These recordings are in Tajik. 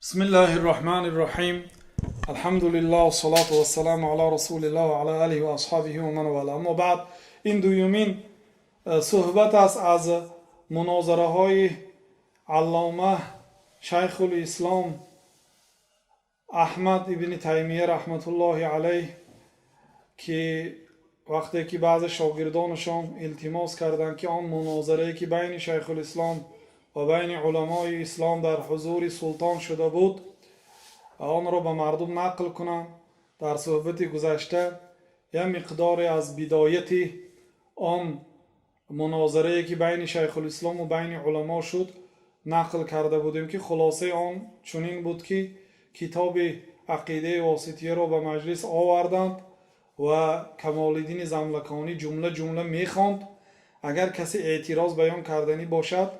بسم الله الرحمن الرحيم، الحمد لله والصلاة والسلام على رسول الله وعلى آله وأصحابه ومن والاه. أما بعد، ин дуюмин суҳбат аст аз мунозараҳои аллома Шайхулислом Аҳмад ибни Таймия раҳматуллоҳи алайҳ, ки вақте ки баъзе шогирдонашон илтимос карданд, ки он мунозарае, ки байни Шайхулислом ва байни уламои ислом дар ҳузури султон шуда буд, онро ба мардум нақл кунанд. Дар суҳбати гузашта як миқдоре аз бидояти он мунозарае, ки байни Шайхулислому байни уламо шуд, нақл карда будем, ки хулосаи он чунин буд, ки китоби Ақидаи Воситияро ба маҷлис оварданд ва Камолиддини Замлаконӣ ҷумла ҷумла мехонд. Агар касе эътироз баён карданӣ бошад,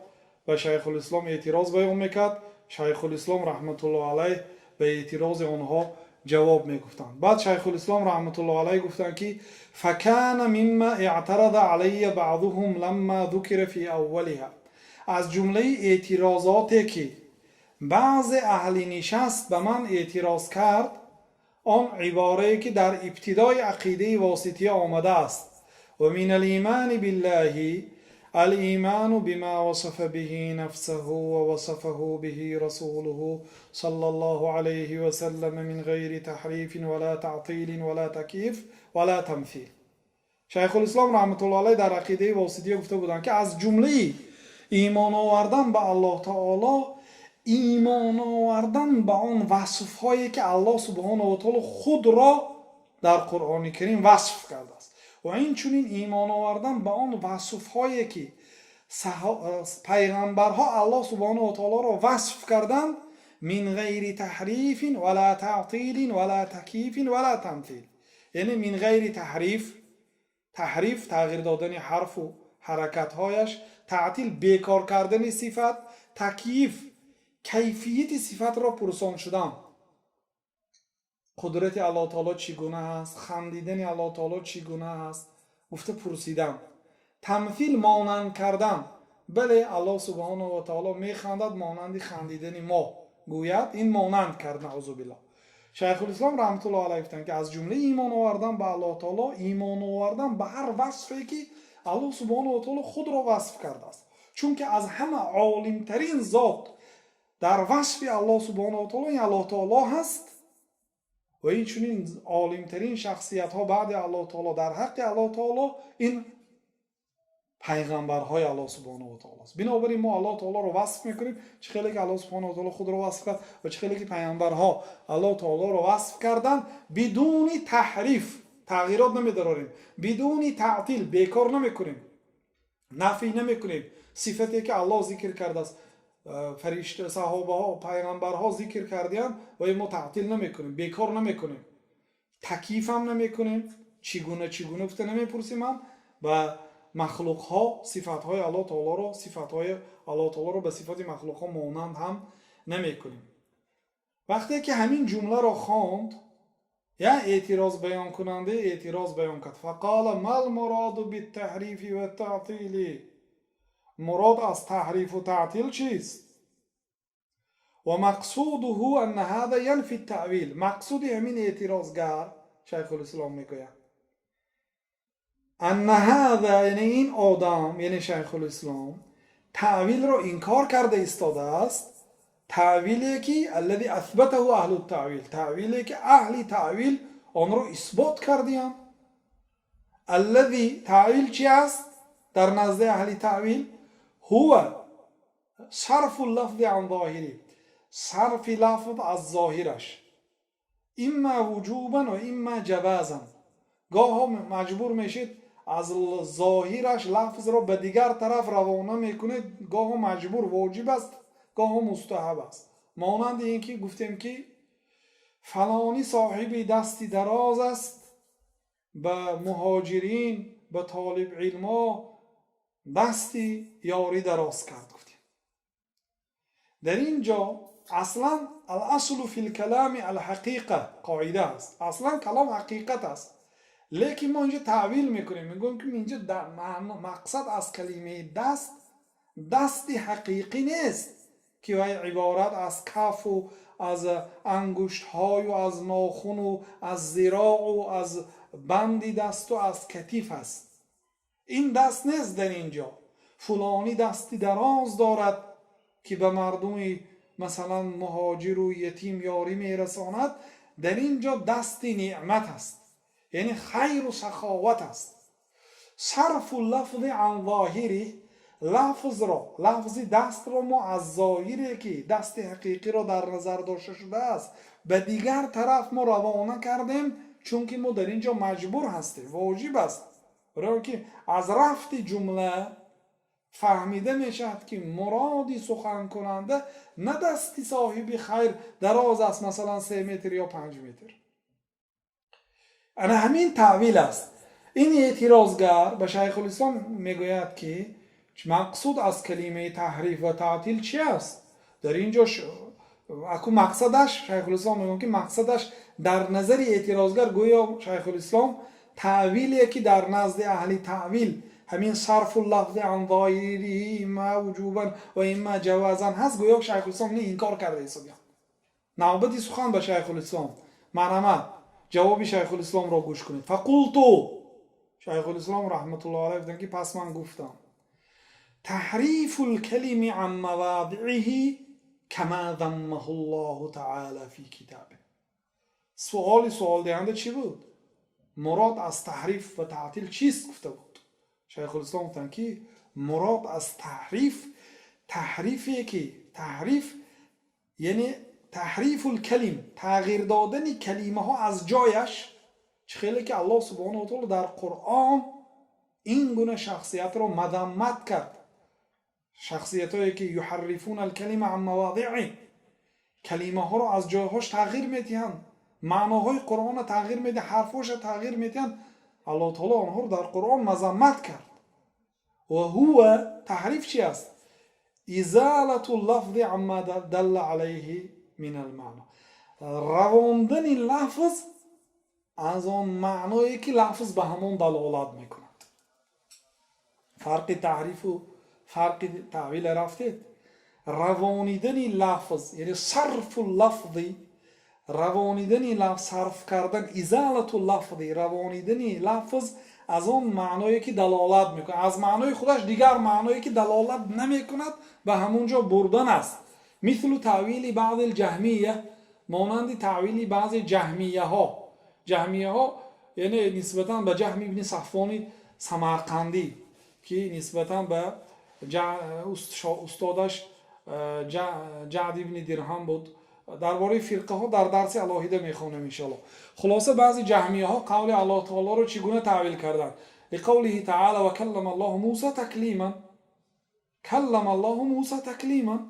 ба Шайхулислом эътироз баён мекард. Шайхулислом раҳматуллоҳ алайҳ ба эътирози онҳо ҷавоб мегуфтанд. Баъд Шайхулислом раҳматуллоҳ алайҳ гуфтанд, ки فكان مما اعترض علي بعضهم لما ذكر في أولها. Аз ҷумлаи эътирозоте, ки баъзе аҳли нишаст ба ман эътироз кард, он иборае, ки дар ибтидои Ақидаи Восития омадааст: ومن الإيمان بالله الإيمان بما وصف به نفسه ووصفه به رسوله صلى الله عليه وسلم من غير تحريف ولا تعطيل ولا تكييف ولا تمثيل. Шайхулислом раҳматуллоҳ алайҳ дар Ақидаи Восития гуфта буданд, ки аз ҷумлаи имон овардан ба Аллоҳ таоло имон овардан ба он васфҳое, ки Аллоҳ субҳонаҳу ва таоло худро дар Қуръони Карим васф кардааст, ва инчунин имон овардан ба он васфҳое, ки пайғамбарҳо Аллоҳ субҳонаҳу ва таолоро васф карданд, من غير تحريف ولا تعطيل ولا تكييف ولا تمثيل. Яъне من غير تحريف. Таҳриф — тағйир додани ҳарфу ҳаракатҳояш, таътил — бекор кардани сифат, такйиф — кайфияти сифатро пурсон шудан, қудрати Аллоҳ таоло чӣ гуна аст, хандидани Аллоҳ таоло чӣ гуна аст, гуфта пурсидан, тамфил — монанд кардан. Бале, Аллоҳ субҳонаҳу ва таоло механдад монанди хандидани мо, гӯяд, ин монанд кард, наъузу биллоҳ. Шайхулислом раҳматуллоҳ алайҳ гуфтанд, ки аз ҷумлаи имон овардан ба Аллоҳ таоло имон овардан ба ҳар васфе, ки Аллоҳ субҳонаҳу ва таоло худро васф кардааст, чунки аз ҳама олимтарин зот дар васфи Аллоҳ субҳонаҳу ва таоло ин Аллоҳ таоло ҳаст ва инчунин олимтарин шахсиятҳо баъди Аллоҳ таоло дар ҳаққи Аллоҳ таоло ин пайғамбарҳои Аллоҳ субҳонаҳу ва таоло аст. Бинобар ин мо Аллоҳ таолоро васф мекунем, чӣ хеле ки Аллоҳ субҳонаҳу ва таоло худро васф кард ва чӣ хеле ки пайғамбарҳо Аллоҳ таолоро васф карданд. Бидуни таҳриф, тағйирот намедарорем, бидуни таътил, бекор намекунем, нафй намекунем сифате, ки Аллоҳ зикр кардааст, фаришта, саҳобаҳо, пайғамбарҳо зикр кардиянд, ва мо таътил намекунем, бекор намекунем, такйифам намекунем, чӣ гуна, чӣ гуна гуфта намепурсем ҳам. Ба махлуқҳо сифатҳои Аллоҳ таолоро, сифатҳои Аллоҳ таолоро ба сифати махлуқҳо монанд ҳам намекунем. Вақте ки ҳамин ҷумларо хонд, як эътироз баёнкунанда эътироз баён кард: فقال ما المراد بالتحريف والتعطيل؟ Мурод аз таҳрифу таътил чист? ومقصوده أن هذا ينفي التأويل. Мақсуди ҳамин эътирозгар, Шайхулислом мегӯяд, أن هذا, яъне ин одам, яъне Шайхулислом таъвилро инкор карда истодааст, таъвиле ки الذي أثبته أهل التأويل, таъвиле ки аҳли таъвил онро исбот кардиянд. الذي, таъвил чи аст дар назди аҳли таъвил? هو صرف اللفظ عن ظاهره, сарфи лафз аз зоҳираш, إما وجوبا وإما جوازا. Гоҳо маҷбур мешед, аз зоҳираш лафзро ба дигар тараф равона мекунед. Гоҳо маҷбур, воҷиб аст, гоҳо мустаҳаб аст. Монанди ин ки гуфтем, ки фалонӣ соҳиби дасти дароз аст, ба муҳоҷирин, ба толибилмо дасти ёрӣ дароз кард, гуфтем. Дар ин ҷо аслан الأصل في الكلام الحقيقة, қоида аст, аслан калом ҳақиқат аст, лекин мо инҷо таъвил мекунем, мегӯем, ки инҷо мақсад аз калимаи даст дасти ҳақиқӣ нест. ки вай иборат аз кафу аз ангуштҳою аз нохуну аз зироъу аз банди дасту аз катиф аст. Ин даст нест дар ин ҷо. Фулонӣ дасти дароз дорад, ки ба мардуми, масалан, муҳоҷиру ятим ёрӣ мерасонад. Дар ин ҷо дасти неъмат аст, яъне хайру саховат аст. Сарфу лафзи ан зоҳири, лафзро, лафзи дастро мо аз зоҳире, ки дасти ҳақиқиро дар назар дошта шудааст, ба дигар тараф мо равона кардем, чунки мо дар ин ҷо маҷбур ҳастем, воҷиб аст, барои ки аз рафти ҷумла фаҳмида мешавад, ки муроди суханкунанда на дасти соҳиби хайр дароз аст, масалан, 3 метр ё 5 метр. Ана ҳамин таъвил аст. Ин эътирозгар ба Шайхулислом мегӯяд, ки мақсуд аз калимаи таҳриф ва таътил чи аст дар ин ҷо? Аку мақсадаш, Шайхулислом мегӯяд, ки мақсадаш дар назари эътирозгар гӯё Шайхулислом таъвиле, ки дар назди аҳли таъвил ҳамин сарфу лафзи ан зоҳириҳи имма вуҷубан ва имма ҷавазан ҳаст, гӯё Шайхулислом ини инкор карда ҳисобянд. Навбати сухан ба Шайхулислом. Марҳамат, ҷавоби Шайхулисломро гӯш кунед. Фақулту, Шайхулислом раҳматуллоҳ алайҳ гуфтанд, ки пас ман гуфтам: таҳрифу лкалими ан мавадииҳи кама заммаҳу ллоҳу таала фи китоби. Суоли суолдиҳанда чӣ буд? Мурод аз таҳриф ва таътил чист, гуфта буд. Шайхулислом гуфтанд, ки мурод аз таҳриф, таҳрифе ки таҳриф, яъне таҳрифул калим, тағйир додани калимаҳо аз ҷояш, чӣ хеле ки Аллоҳ субҳонаҳу ва таъола дар Қуръон ин гуна шахсиятро мазаммат кард, шахсиятҳое ки юҳаррифуна алкалима ан мавадиъи, калимаҳоро аз ҷойҳош тағйир медиҳанд, маъноҳои Қуръонро тағйир медиҳанд, ҳарфҳоша тағйир медиҳанд. Аллоҳ таоло онҳоро дар Қуръон мазаммат кард. Ва ҳува, таҳриф чи аст? Изалату лафзи амма далла алайҳи мин алмаъно, равондани лафз аз он маъное, ки лафз ба ҳамон далолат мекунад. Фарқи таҳрифу фарқи таъвила рафтед. Равонидани лафз, яъне сарфу лафзи, равонидани лафз, сарф кардан, изалату лафзи, равонидани лафз аз он маъное, ки далолат мекунад, аз маънои худаш дигар маъное, ки далолат намекунад, ба ҳамон ҷо бурдан аст. Мислу таъвили баъди лҷаҳмия, монанди таъвили баъзе ҷаҳмияҳо. Ҷаҳмияҳо, яъне нисбатан ба Ҷаҳм ибни Сафвони Самарқандӣ, ки нисбатан ба устодаш Ҷаъд ибни Дирҳам буд. Дар бораи фирқаҳо дар дарси алоҳида мехонем, иншоалло. Хулоса, баъзе ҷаҳмияҳо қавли Аллоҳ таолоро чӣ гуна таъвил карданд? Лиқавлиҳи таала: ва каллама Аллоҳу Муса таклиман. Каллама Аллоҳу Муса таклиман,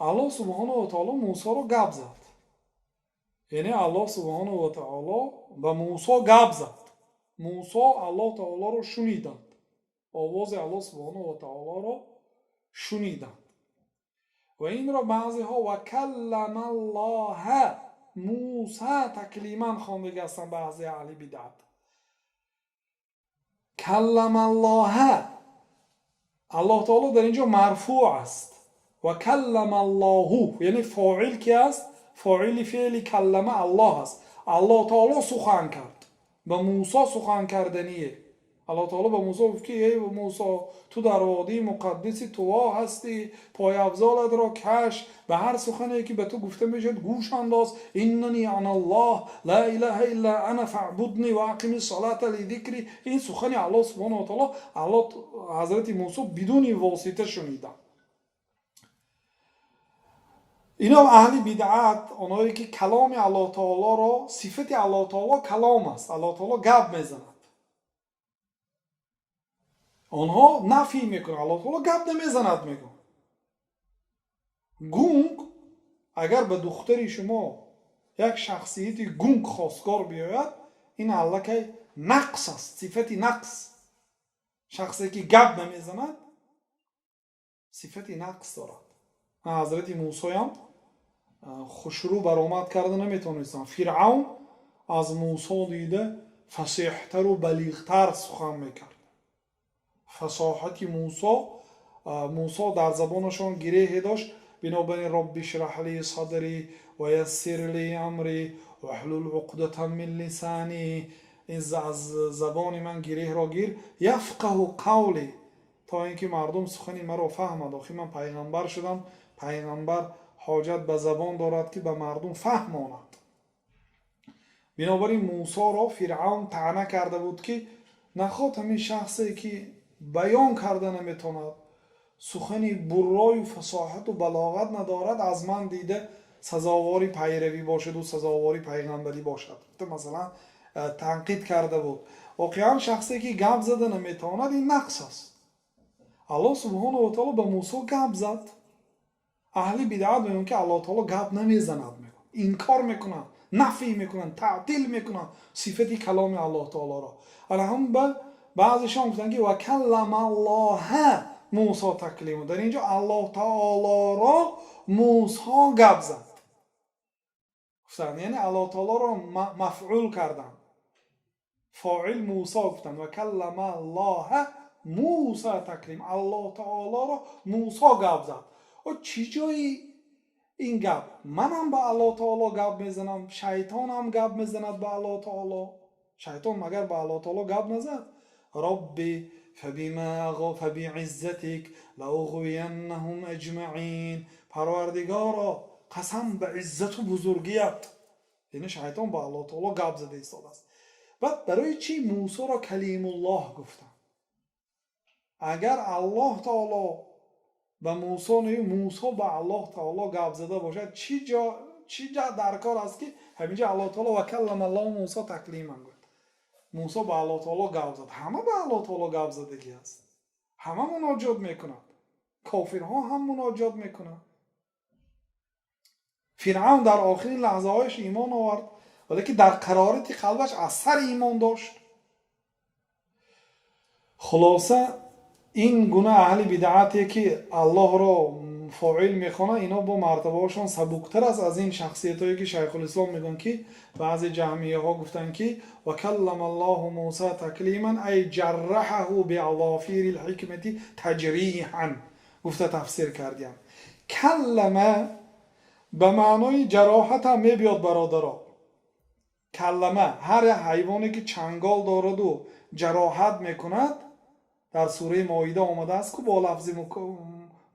Аллоҳ субҳонаҳу ва таоло Мусоро гап зад, яъне Аллоҳ субҳонаҳу ва таоло ба Мусо гап зад, Мусо Аллоҳ таолоро шуниданд, овози Аллоҳ субҳонаҳу ва таолоро шуниданд. Ва инро баъзеҳо ва калламаллоҳа Муса таклиман хондагӣ ҳастанд, баъзе аҳли бидъат. Калламаллоҳа, Аллоҳ таоло дар ин ҷо марфӯъ аст. Ва калламаллоҳу, яъне фоил ки аст? Фоили феъли каллама Аллоҳ аст. Аллоҳ таоло сухан кард ба Мусо, сухан кардание. Аллоҳ таоло ба Мусо гуфт, ки эй Мусо, ту дар водии муқаддаси Туво ҳастӣ, пойафзолатро каш, ба ҳар сухане, ки ба ту гуфта мешавад, гӯш андоз. Иннани аналлоҳ ла илаҳа илла ана фаъбудни ва ақими салата лизикри. Ин сухани Аллоҳ субҳонаҳу ва таоло, Аллоҳ ҳазрати Мусо бидуни восита шуниданд. Ино аҳли бидъат, онҳое ки каломи Аллоҳ таолоро, сифати Аллоҳ таоло калом аст, Аллоҳ таоло гап мезанад, онҳо нафӣ мекунанд. Аллоҳ таоло гап намезанад, мегӯянд. Гунг, агар ба духтари шумо як шахсияти гунг хостгор биёяд, ин аллакай нақс аст, сифати нақс. Шахсе ки гап намезанад, сифати нақс дорад. Ҳазрати Мусоям хушрӯ баромад карда наметавонистанд. Фиръавн аз Мусо дида фасеҳтару балиғтар сухан мекард. Фасоҳати Мусо, Мусо дар забонашон гиреҳе дошт. Бинобар ин رب اشرح لي صدري ويسر لي أمري واحلل عقدة من لساني, ин аз забони ман гиреҳро гир, يفقهوا قولي, то ин ки мардум сухани маро фаҳмад. Охир ман пайғамбар шудам, пайғамбар ҳоҷат ба забон дорад, ки ба мардум фаҳмонад. Бинобар ин Мусоро Фиръавн таъна карда буд, ки наход ҳамин шахсе, ки баён карда наметавонад, сухани буррою фасоҳату балоғат надорад, аз ман дида сазовори пайравӣ бошаду сазовори пайғамбарӣ бошад, масалан, танқид карда буд. Воқеан, шахсе ки гап зада наметавонад, ин нақс аст. Аллоҳ субҳонаҳу ва таоло ба Мусо гап зад. Аҳли бидъат мегӯянд, ки Аллоҳ таоло гап намезанад, мегӯянд, инкор мекунанд, нафй мекунанд, таътил мекунанд сифати каломи Аллоҳ таолоро. Алҳам ба баъзешон гуфтанд, ки وكلم الله موسى تكليما, дар ин ҷо Аллоҳ таолоро Мусо гап зад гуфтанд, яъне Аллоҳ таолоро мафъул карданд, фоил Мусо гуфтанд. وكلم الله موسى تكليما, Аллоҳ таолоро Мусо гап зад. Чӣ ҷои ин гап? Манам ба Аллоҳ таоло гап мезанам, шайтонам гап мезанад ба Аллоҳ таоло. Шайтон магар ба Аллоҳ таоло гап назад? رب فبعزتك لأغوينهم أجمعين, Парвардигоро, қасам ба иззату бузургият. Яъне шайтон ба Аллоҳ таоло гап зада истодааст. Баъд барои чӣ Мусоро Калимуллоҳ гуфтанд? Агар Аллоҳ таоло ба Мусо, Мусо ба Аллоҳ таоло гап зада бошад, чӣ ҷо, чӣ ҷа дар кор аст, ки ҳаминҷо Аллоҳ таоло وكلم الله موسى تكليما гуфт? Мусо ба Аллоҳ таоло гап зад. Ҳама ба Аллоҳ таоло гап задагӣ аст, ҳама муноҷот мекунад, кофирҳо ҳам муноҷот мекунад. Фиръавн дар охирин лаҳзаҳояш имон овард, валеки дар қарорати қалбаш аз сар имон дошт. Хулоса, ин гуна аҳли бидаате, ки Аллоҳро фоил мехонад, ино бо мартабаҳошон сабуктар аст аз ин шахсиятҳое, ки Шайхулислом мегӯянд, ки баъзе ҷаҳмияҳо гуфтанд, ки وكلم الله موسى تكليما أي جرحه بأظافير الحكمة تجريحا гуфта тафсир кардиям. كلم ба маънои ҷароҳатам мебиёд, бародаро. كلم ҳар як ҳайвоне, ки чангол дораду ҷароҳат мекунад, дар сураи Моида омадааст ку бо лафзи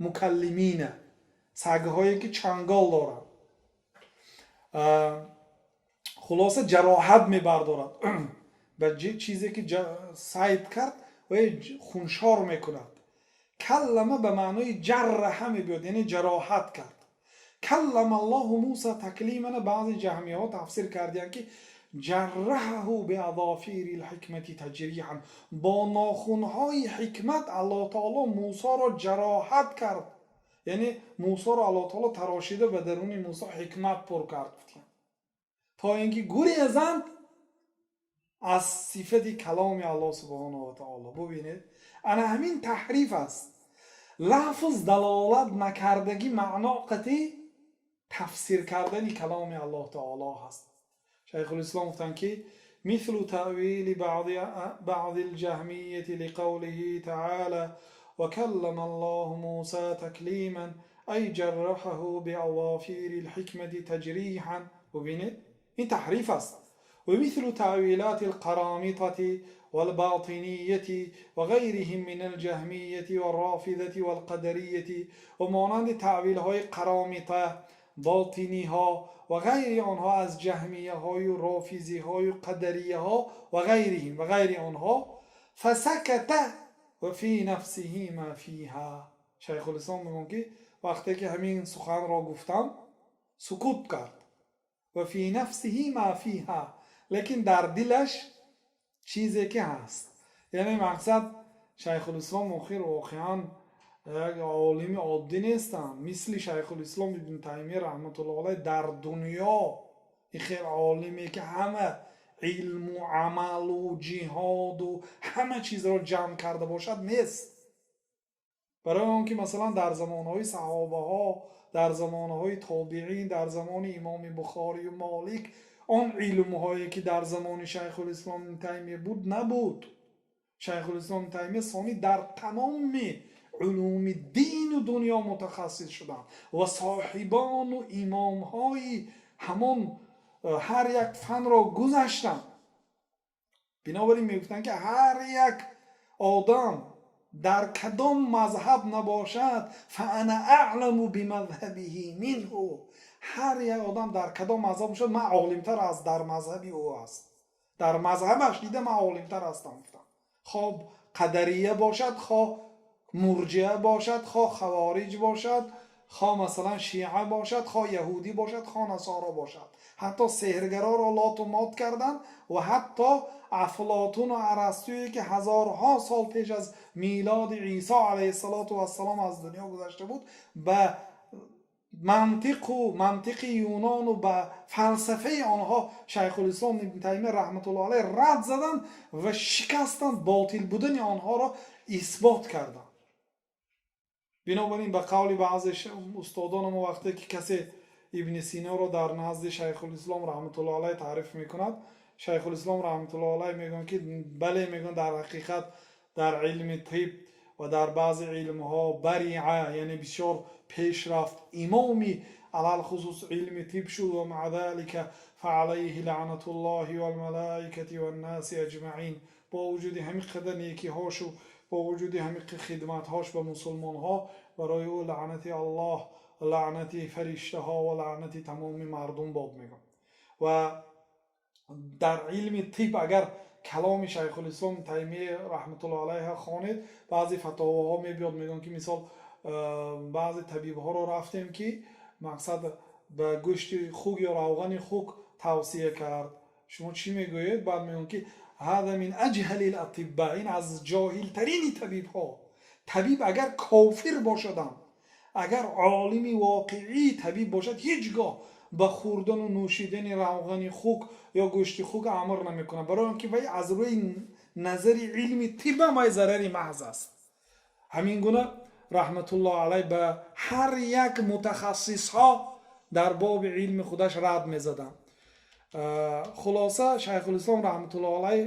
مكلمين, сагҳое, ки чангол доранд. Хулоса, ҷароҳат мебардорад ба чизе, ки сайд кард ва хуншор мекунад. كلم ба маънои جرح мебиёд, яъне ҷароҳат кард. كلم الله موسى تكليما баъзе ҷаҳмияҳо тафсир кардиянд, ки جرحه بأظافير الحكمة تجريحا, бо нохунҳои ҳикмат Аллоҳ таоло Мусоро ҷароҳат кард, яъне Мусоро Аллоҳ таоло тарошида, ба даруни Мусо ҳикмат пур кард, гуфтиянд, то ин ки гурезанд аз сифати каломи Аллоҳ субҳонаҳу ва таоло. Бубинед, ана ҳамин таҳриф аст. Лафз далолат накардагӣ, маъно қатӣ тафсир кардани каломи Аллоҳ таоло ҳаст. Шайхулислом гуфтанд, ки مثل تأويل بعض الجهمية لقوله تعالى وكلم الله موسى تكليما أي جرحه بأظافير الحكمة تجريحا. ببینید، این تحریف است. ومثل تأويلات القرامطة والباطنية وغيرهم من الجهمية والرافضة والقدرية, و مانند تأویل های قرامطه، باطنی ها و غیر آنها از جهمیه های و رافضی های و قدریه ها و غیرهم و غیر آنها. فسكت وفي نفسه ما فيها. شیخ الاسلام میگن که وقتی که همین سخن را گفتم، سکوت کرد وفي نفسه ما فيها, لیکن در دلش چیزی که هست. یعنی مقصد، شیخ الاسلام охир воқеан як олими оддӣ нестанд. Мисли Шайхулислом Ибн Таймия раҳматуллоҳ алайҳ дар дунё ин хел олиме, ки ҳама илму амалу ҷиҳоду ҳама чизро ҷамъ карда бошад, нест. Барои он ки, масалан, дар замонҳои саҳобаҳо, дар замонҳои тобиин, дар замони имоми Бухорию Молик он илмҳое, ки дар замони Шайхулислом Ибн Таймия буд, набуд. Шайхулислом Ибн Таймия сонӣ дар тамоми Улуми дину дунё мутахассис шуданд ва соҳибону имомҳои ҳамон ҳар як фанро гузаштанд. Бинобар ин мегуфтанд, ки ҳар як одам дар кадом мазҳаб набошад, فأنا أعلم بمذهبه منه. Ҳар як одам дар кадом мазҳаб бошад, ман олимтар аз дар мазҳаби ӯ аст, дар мазҳабаш дида ман олимтар ҳастам, гуфтам. Хоб қадария бошад, хо мурҷиа бошад, хо хавориҷ бошад, хо масалан шиа бошад, хо яҳудӣ бошад, хо насоро бошад. Ҳатто сеҳргароро лоту мот карданд ва ҳатто Афлотуну Арастуе, ки ҳазорҳо сол пеш аз милоди Исо алайҳиссалоту вассалом аз дунё гузашта буд, ба мантиқу мантиқи юнону ба фалсафаи онҳо Шайхулислом Ибн Таймия раҳматуллоҳ алайҳ рад заданд ва шикастанд, ботил будани онҳоро исбот карданд. Бинобар ин, ба қавли баъзе устодонамо, вақте ки касе Ибни Синоро дар назди Шайхулислом раҳматуллоҳ алайҳ таъриф мекунад, Шайхулислом раҳматуллоҳ алайҳ мегӯянд, ки бале, мегӯянд, дар ҳақиқат дар илми тиб ва дар баъзе илмҳо бариа, яъне бисёр пеш рафт, имоми алалхусус илми тиб шуд. ومع ذلك فعليه لعنة الله والملائكة والناس أجمعين. Бо вуҷуди ҳамин қадар некиҳошу бо вуҷуди ҳамин хидматҳош ба мусулмонҳо, барои ӯ лаънати Аллоҳ, лаънати фариштаҳо ва лаънати тамоми мардум бод, мегӯяд. Ва дар илми тиб агар каломи Шайхулислом Таймия раҳматуллоҳ алайҳа хонед, баъзе фатовоҳо мебиёд, мегӯянд, ки мисол баъзе табибҳоро рафтем, ки мақсад ба гӯшти хук ё равғани хук тавсия кард, шумо чӣ мегӯед? Баъд мегӯянд, ки هذا من أجهل الأطباء. Ин аз ҷоҳилтарини табибҳо. Табиб агар кофир бошадам, агар олими воқеии табиб бошад, ҳеҷ гоҳ ба хӯрдану нӯшидани равғани хук ё гӯшти хук амр намекунад, барои он ки вай аз рӯи назари илми тибам вай зарари маҳз аст. Ҳамин гуна раҳматуллоҳ алайҳ ба ҳар як мутахассисҳо дар боби илми худаш рад мезаданд. Хулоса, Шайхулислом раҳматуллоҳ алайҳ,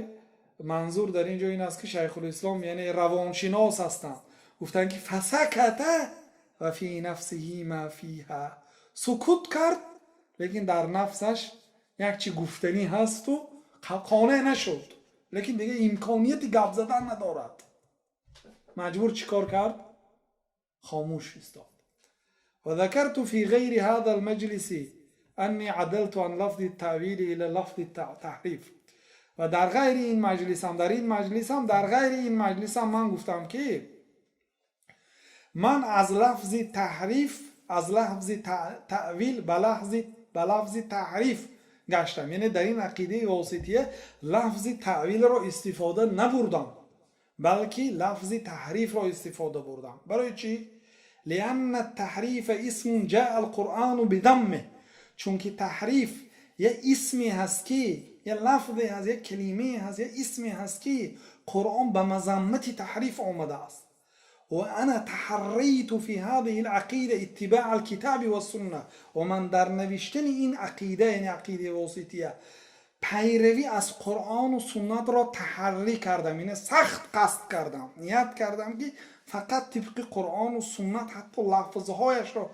манзур дар ин ҷо ин аст, ки Шайхулислом яъне равоншинос ҳастанд. Гуфтанд, ки فسكت وفي نفسه ما فيها. Сукут кард, лекин дар нафсаш як чи гуфтанӣ ҳасту қонеъ нашуд, лекин дига имконияти гап задан надорад. Маҷбур чӣ кор кард? Хомӯш истод. وذكرت في غير هذا المجلس أني عدلت عن لفظ التأويل إلى لفظ التحريف. Ва дар ғайри ин маҷлисам, дар ин маҷлисам, дар ғайри ин маҷлисам ман гуфтам, ки ман аз лафзи таҳриф, аз лафзи таъвил ба лафзи таҳриф гаштам, яъне дар ин ақидаи Восития лафзи таъвилро истифода набурдам, балки лафзи таҳрифро истифода бурдам. Барои чӣ? لأن التحريف اسم جاء القرآن بذمه. Чунки таҳриф я исме ҳаст, ки я лафзе ҳаст, я калимае ҳаст, я исме ҳаст, ки Қуръон ба мазаммати таҳриф омадааст. وأنا تحريت في هذه العقيدة اتباع الكتاب والسنة. Ва ман дар навиштани ин ақида, яъне ақидаи Восития, пайравӣ аз Қуръону суннатро таҳаррӣ кардам, яъне сахт қасд кардам, ният кардам, ки фақат тибқи Қуръону суннат ҳатто лафзҳояшро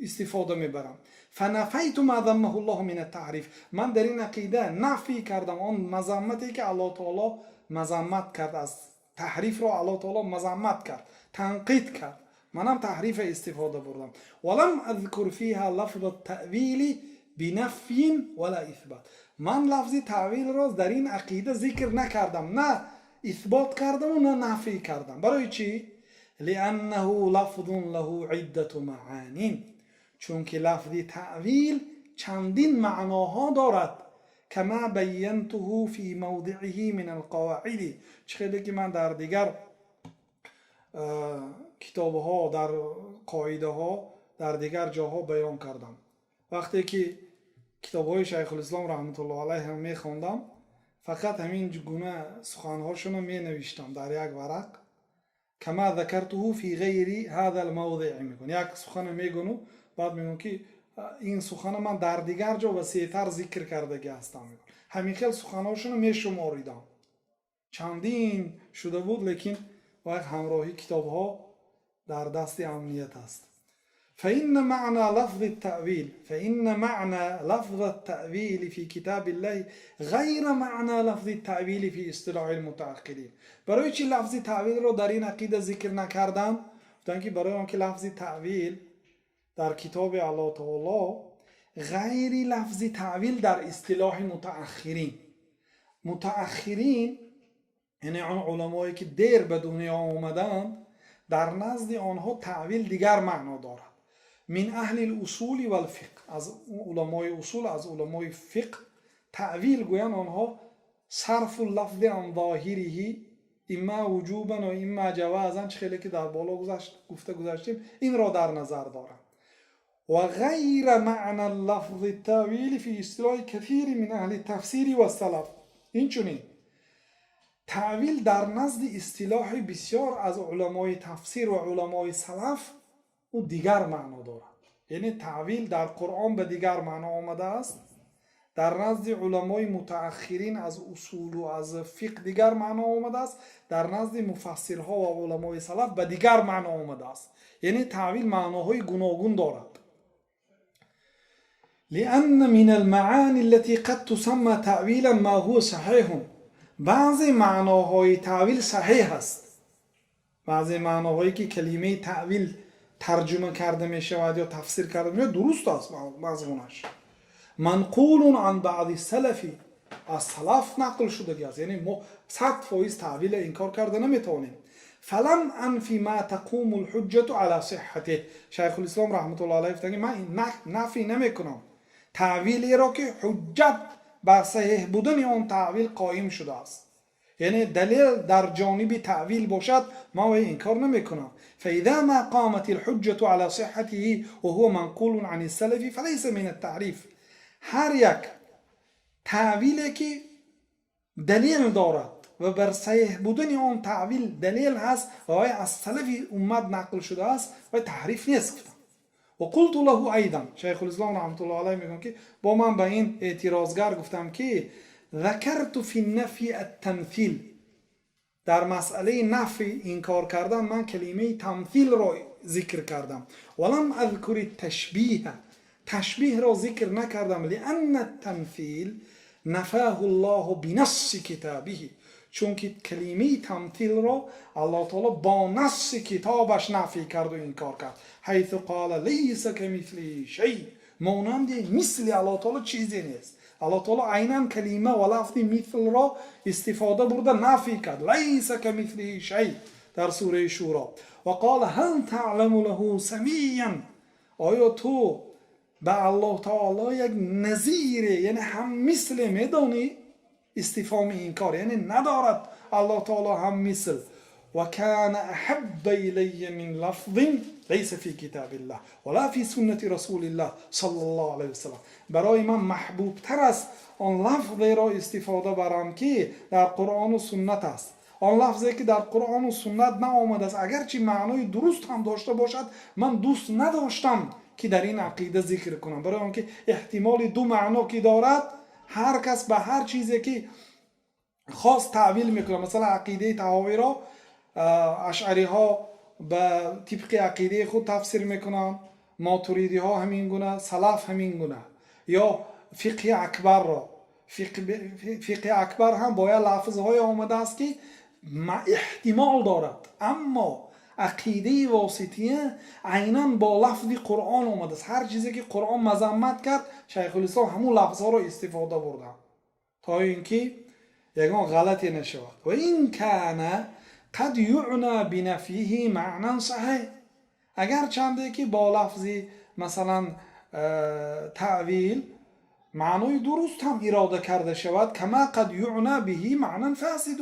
истифода мебарам. فنفيت ما ذمه الله من التحريف. Ман дар ин ақида нафӣ кардам он мазаммате, ки Аллоҳ таоло мазаммат кард аз таҳрифро. Аллоҳ таоло мазаммат кард, танқид кард, манам таҳрифа истифода бурдам. ولم أذكر فيها لفظ التأويل بنفي ولا إثبات. Ман лафзи таъвилро дар ин ақида зикр накардам, на исбот кардаму на нафӣ кардам. Барои чӣ? لأنه لفظ له عدة معان. Чунки лафзи таъвил чандин маъноҳо дорад. كما بينته في موضعه من القواعد. Чӣ хеле ки ман дар дигар китобҳо, дар қоидаҳо, дар дигар ҷоҳо баён кардам. Вақте ки китобҳои Шайхулислом раҳматуллоҳ алайҳ мехондам, фақат ҳамин гуна суханҳошонро менавиштам дар як варақ. كما ذكرته في غير هذا الموضع мекун. Як сухане мегуну, баъд мегӯм, ки ин сухана ман дар дигар ҷо васеътар зикр кардагӣ ҳастам. Ҳамин хел суханҳошонро мешуморидам, чандин шуда буд, лекин Ва ҳамроҳи китобҳо дар дасти амният аст. فإن معنى لفظ التأويل فإن معنى لفظ التأويل في كتاب الله غير معنى لفظ التأويل في اصطلاح المتأخرين. Барои чӣ лафзи таъвилро дар ин ақида зикр накардам? Гуфтанд, ки барои он ки лафзи таъвил дар китоби Аллоҳ таоло ғайри лафзи таъвил дар истилоҳи мутааххирин. Мутааххирин, яъне он уламое, ки дер ба дунё омаданд, дар назди онҳо таъвил дигар маъно дорад. من أهل الأصول والفقه, аз уламои усул, аз уламои фиқҳ, таъвил гӯянд онҳо صرف اللفظ عن ظاهره إما وجوبا و إما جوازا, чӣ хеле ки дар боло гузашт, гуфта гузаштем, инро дар назар доранд. وغير معنى لفظ التأويل في اصطلاح كثير من أهل التفسير والسلف. Инчунин таъвил дар назди истилоҳи бисёр аз уламои тафсир ва уламои салаф ӯ дигар маъно дорад. Яъне таъвил дар Қуръон ба дигар маъно омадааст, дар назди уламои мутааххирин аз усулу аз фиқҳ дигар маъно омадааст, дар назди муфассирҳо ва уламои салаф ба дигар маъно омадааст. Яъне таъвил маъноҳои гуногун дорад. لأن من المعاني التي قد تسمى تأويلا ما هو صحيح. Баъзе маъноҳои таъвил саҳеҳ аст. Баъзе маъноҳое, ки калимаи таъвил тарҷума карда мешавад ё тафсир карда мешавад, дуруст аст мазмунаш. منقول عن بعض السلف, аз салаф нақл шудагӣ аст. Яъне мо 100% таъвила инкор карда наметавонем. فلم أنف ما تقوم الحجة على صحته. Шайхулислом раҳматуллоҳ алайҳ гуфтанд, ман нафӣ намекунам таъвилеро, ки ҳуҷҷат бар саҳеҳ будани он таъвил қоим шудааст, яъне далел дар ҷониби таъвил бошад, ман вай инкор намекунам. فإذا ما قامت الحجة على صحته وهو منقول عن السلف فليس من التحريف. Ҳар як таъвиле, ки далел дорад ва бар саҳеҳ будани он таъвил далел ҳаст ва вай аз салафи уммат нақл шудааст, вай таҳриф нест, гуфтам. وقلت له أيضا, шайхулислом раҳматуллоҳ алайҳ мегӯяд, ки бо ман ба ин эътирозгар гуфтам, ки ذكرت في النفي التمثيل, дар масъалаи нафи, инкор кардан, ман калимаи тамфилро зикр кардам. ولم أذكر التشبيه, ташбиҳро зикр накардам. لأن التمثيل نفاه الله بنص كتابه, чунки калимаи тамтилро Аллоҳ таоло бо насси китобаш нафӣ карду инкор кард. حيث قال ليس كمثله شيء, монанди мисли Аллоҳ таоло чизе нест. Аллоҳ таоло айнан калима ва лафзи мислро истифода бурда нафӣ кард, ليس كمثله شيء, дар сураи Шӯро. وقال هل تعلم له سميا, оё ту ба Аллоҳ таоло як назире, яъне ҳам мисле медонӣ? Истифҳоми инкор, яъне надорад Аллоҳ таоло ҳам мисл. وكان أحب إلي من لفظ ليس في كتاب الله ولا في سنة رسول الله صلى الله عليه وسلم. Барои ман маҳбубтар аст он лафзеро истифода барам, ки дар Қуръону суннат аст. Он лафзе, ки дар Қуръону суннат наомадааст, агарчи маънои дуруст ҳам дошта бошад, ман дӯст надоштам, ки дар ин ақида зикр кунам, барои он ки эҳтимоли ду маъно ки дорад, ҳар кас ба ҳар чизе ки хост таъвил мекунад. Масалан, ақидаи Таҳовиро ашъариҳо ба тибқи ақидаи худ тафсир мекунанд, мотуридиҳо ҳамин гуна, салаф ҳамин гуна. Ё фиқҳи акбарро, фиқҳи акбар ҳам бо як лафзҳое омадааст, ки эҳтимол дорад, аммо ақидаи Восития айнан бо лафзи Қуръон омадааст. Ҳар чизе ки Қуръон мазаммат кард, Шайхулислом ҳамун лафзҳоро истифода бурданд, то ин ки ягон ғалате нашавад. وإن كان قد يعنى بنفيه معنى صحيح, агарчанде ки бо лафзи, масалан, таъвил маънои дуруст ҳам ирода карда шавад. كما قد يعنى به معنى فاسد,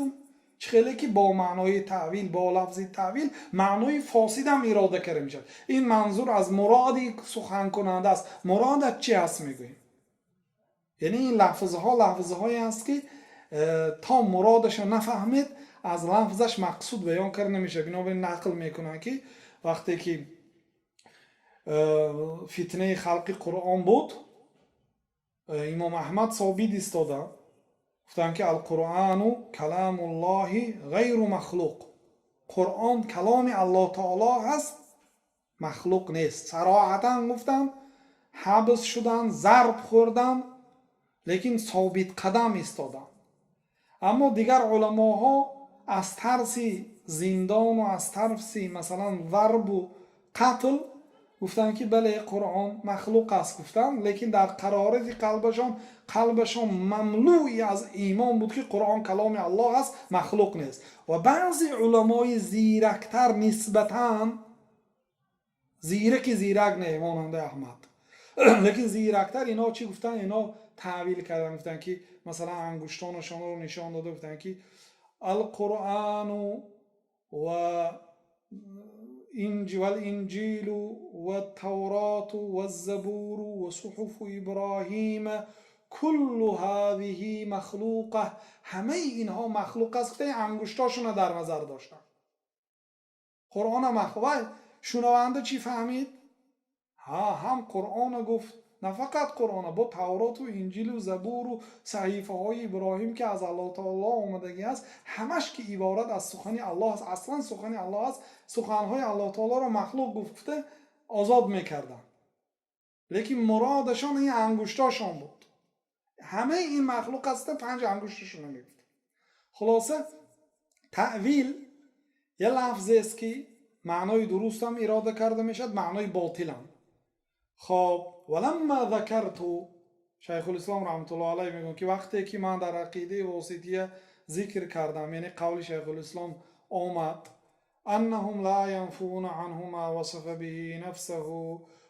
чӣ хеле ки бо маънои таъвил, бо лафзи таъвил маънои фосидам ирода карда мешавад. Ин манзур аз муроди суханкунанда аст. Муродат чи аст, мегӯем. Яъне ин лафзҳо лафзҳое аст, ки то муродашро нафаҳмед, аз лафзаш мақсуд баён карда намешавад. Бинобар ин нақл мекунанд, ки вақте ки фитнаи халқи Қуръон буд, имом Аҳмад собит истоданд, гуфтанд, ки القرآن كلام الله غير مخلوق. Қуръон каломи Аллоҳ таоло ҳаст, махлуқ нест. Сароҳатан гуфтанд, ҳабс шуданд, зарб хӯрданд, лекин собитқадам истоданд. Аммо дигар уламоҳо аз тарси зиндону аз тарси, масалан, зарбу қатл гуфтанд, ки бале, Қуръон махлуқ аст, гуфтанд, лекин дар қарорати қалбашон, қалбашон мамлӯи аз имон буд, ки Қуръон каломи Аллоҳ аст, махлуқ нест. Ва баъзе уламои зирактар, нисбатан зираки зирак не, монандаи Аҳмад, лекин зирактар, ино чӣ гуфтанд? Ино таъвил карданд, гуфтанд, ки масалан, ангуштонашонро нишон дода гуфтанд, ки القرآن والإنجيل والتوراة والزبور وصحف إبراهيم كل هذه مخلوقة, ҳамаи инҳо махлуқ аст, гуфта, ангуштошонро дар назар доштанд. Қуръона махлуқ. Шунаванда чӣ фаҳмид? Ҳа, ҳам Қуръона гуфт, на фақат Қуръона, бо Тавроту Инҷилу Забуру саҳифаҳои Иброҳим, ки аз Аллоҳ таоло омадагӣ аст, ҳамаш ки иборат аз сухани Аллоҳ аст, аслан сухани Аллоҳ аст, суханҳои Аллоҳ таолоро махлуқ гуфта озод мекарданд, лекин муродашон ин ангуштошон буд. Ҳамаи ин махлуқ аста, панҷ ангушташонро мегуфт. Хулоса, таъвил я лафзест, ки маънои дурустам ирода карда мешавад, маънои ботилам. Хоб, ولما ذكرت, Шайхулислом раҳматуллоҳ алайҳ мегӯяд, ки вақте ки ман дар ақидаи Восития зикр кардам, яъне қавли Шайхулислом омад, أنهم لا ينفون عنه ما وصف به نفسه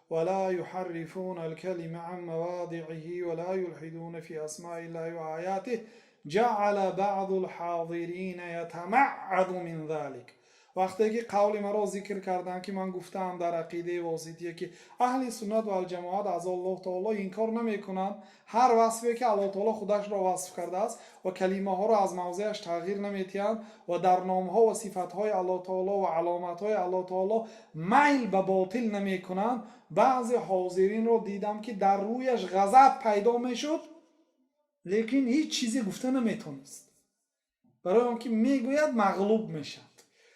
ولا يحرفون الكلم عن مواضعه ولا يلحدون في أسماء الله وآياته، جعل بعض الحاضرين يتمعض من ذلك. Вақте ки қавли маро зикр карданд, ки ман гуфтаам дар ақидаи Восития, ки аҳли суннат ва алҷамоат аз Аллоҳ таоло инкор намекунанд ҳар васфе, ки Аллоҳ таоло худашро васф кардааст, ва калимаҳоро аз мавзеаш тағйир наметиҳанд, ва дар номҳо ва сифатҳои Аллоҳ таоло ва аломатҳои Аллоҳ таоло майл ба ботил намекунанд, баъзе ҳозиринро дидам, ки дар рӯяш ғазаб пайдо мешуд, лекин ҳеҷ чизе гуфта наметонист, барои он ки мегӯяд, мағлуб мешавад,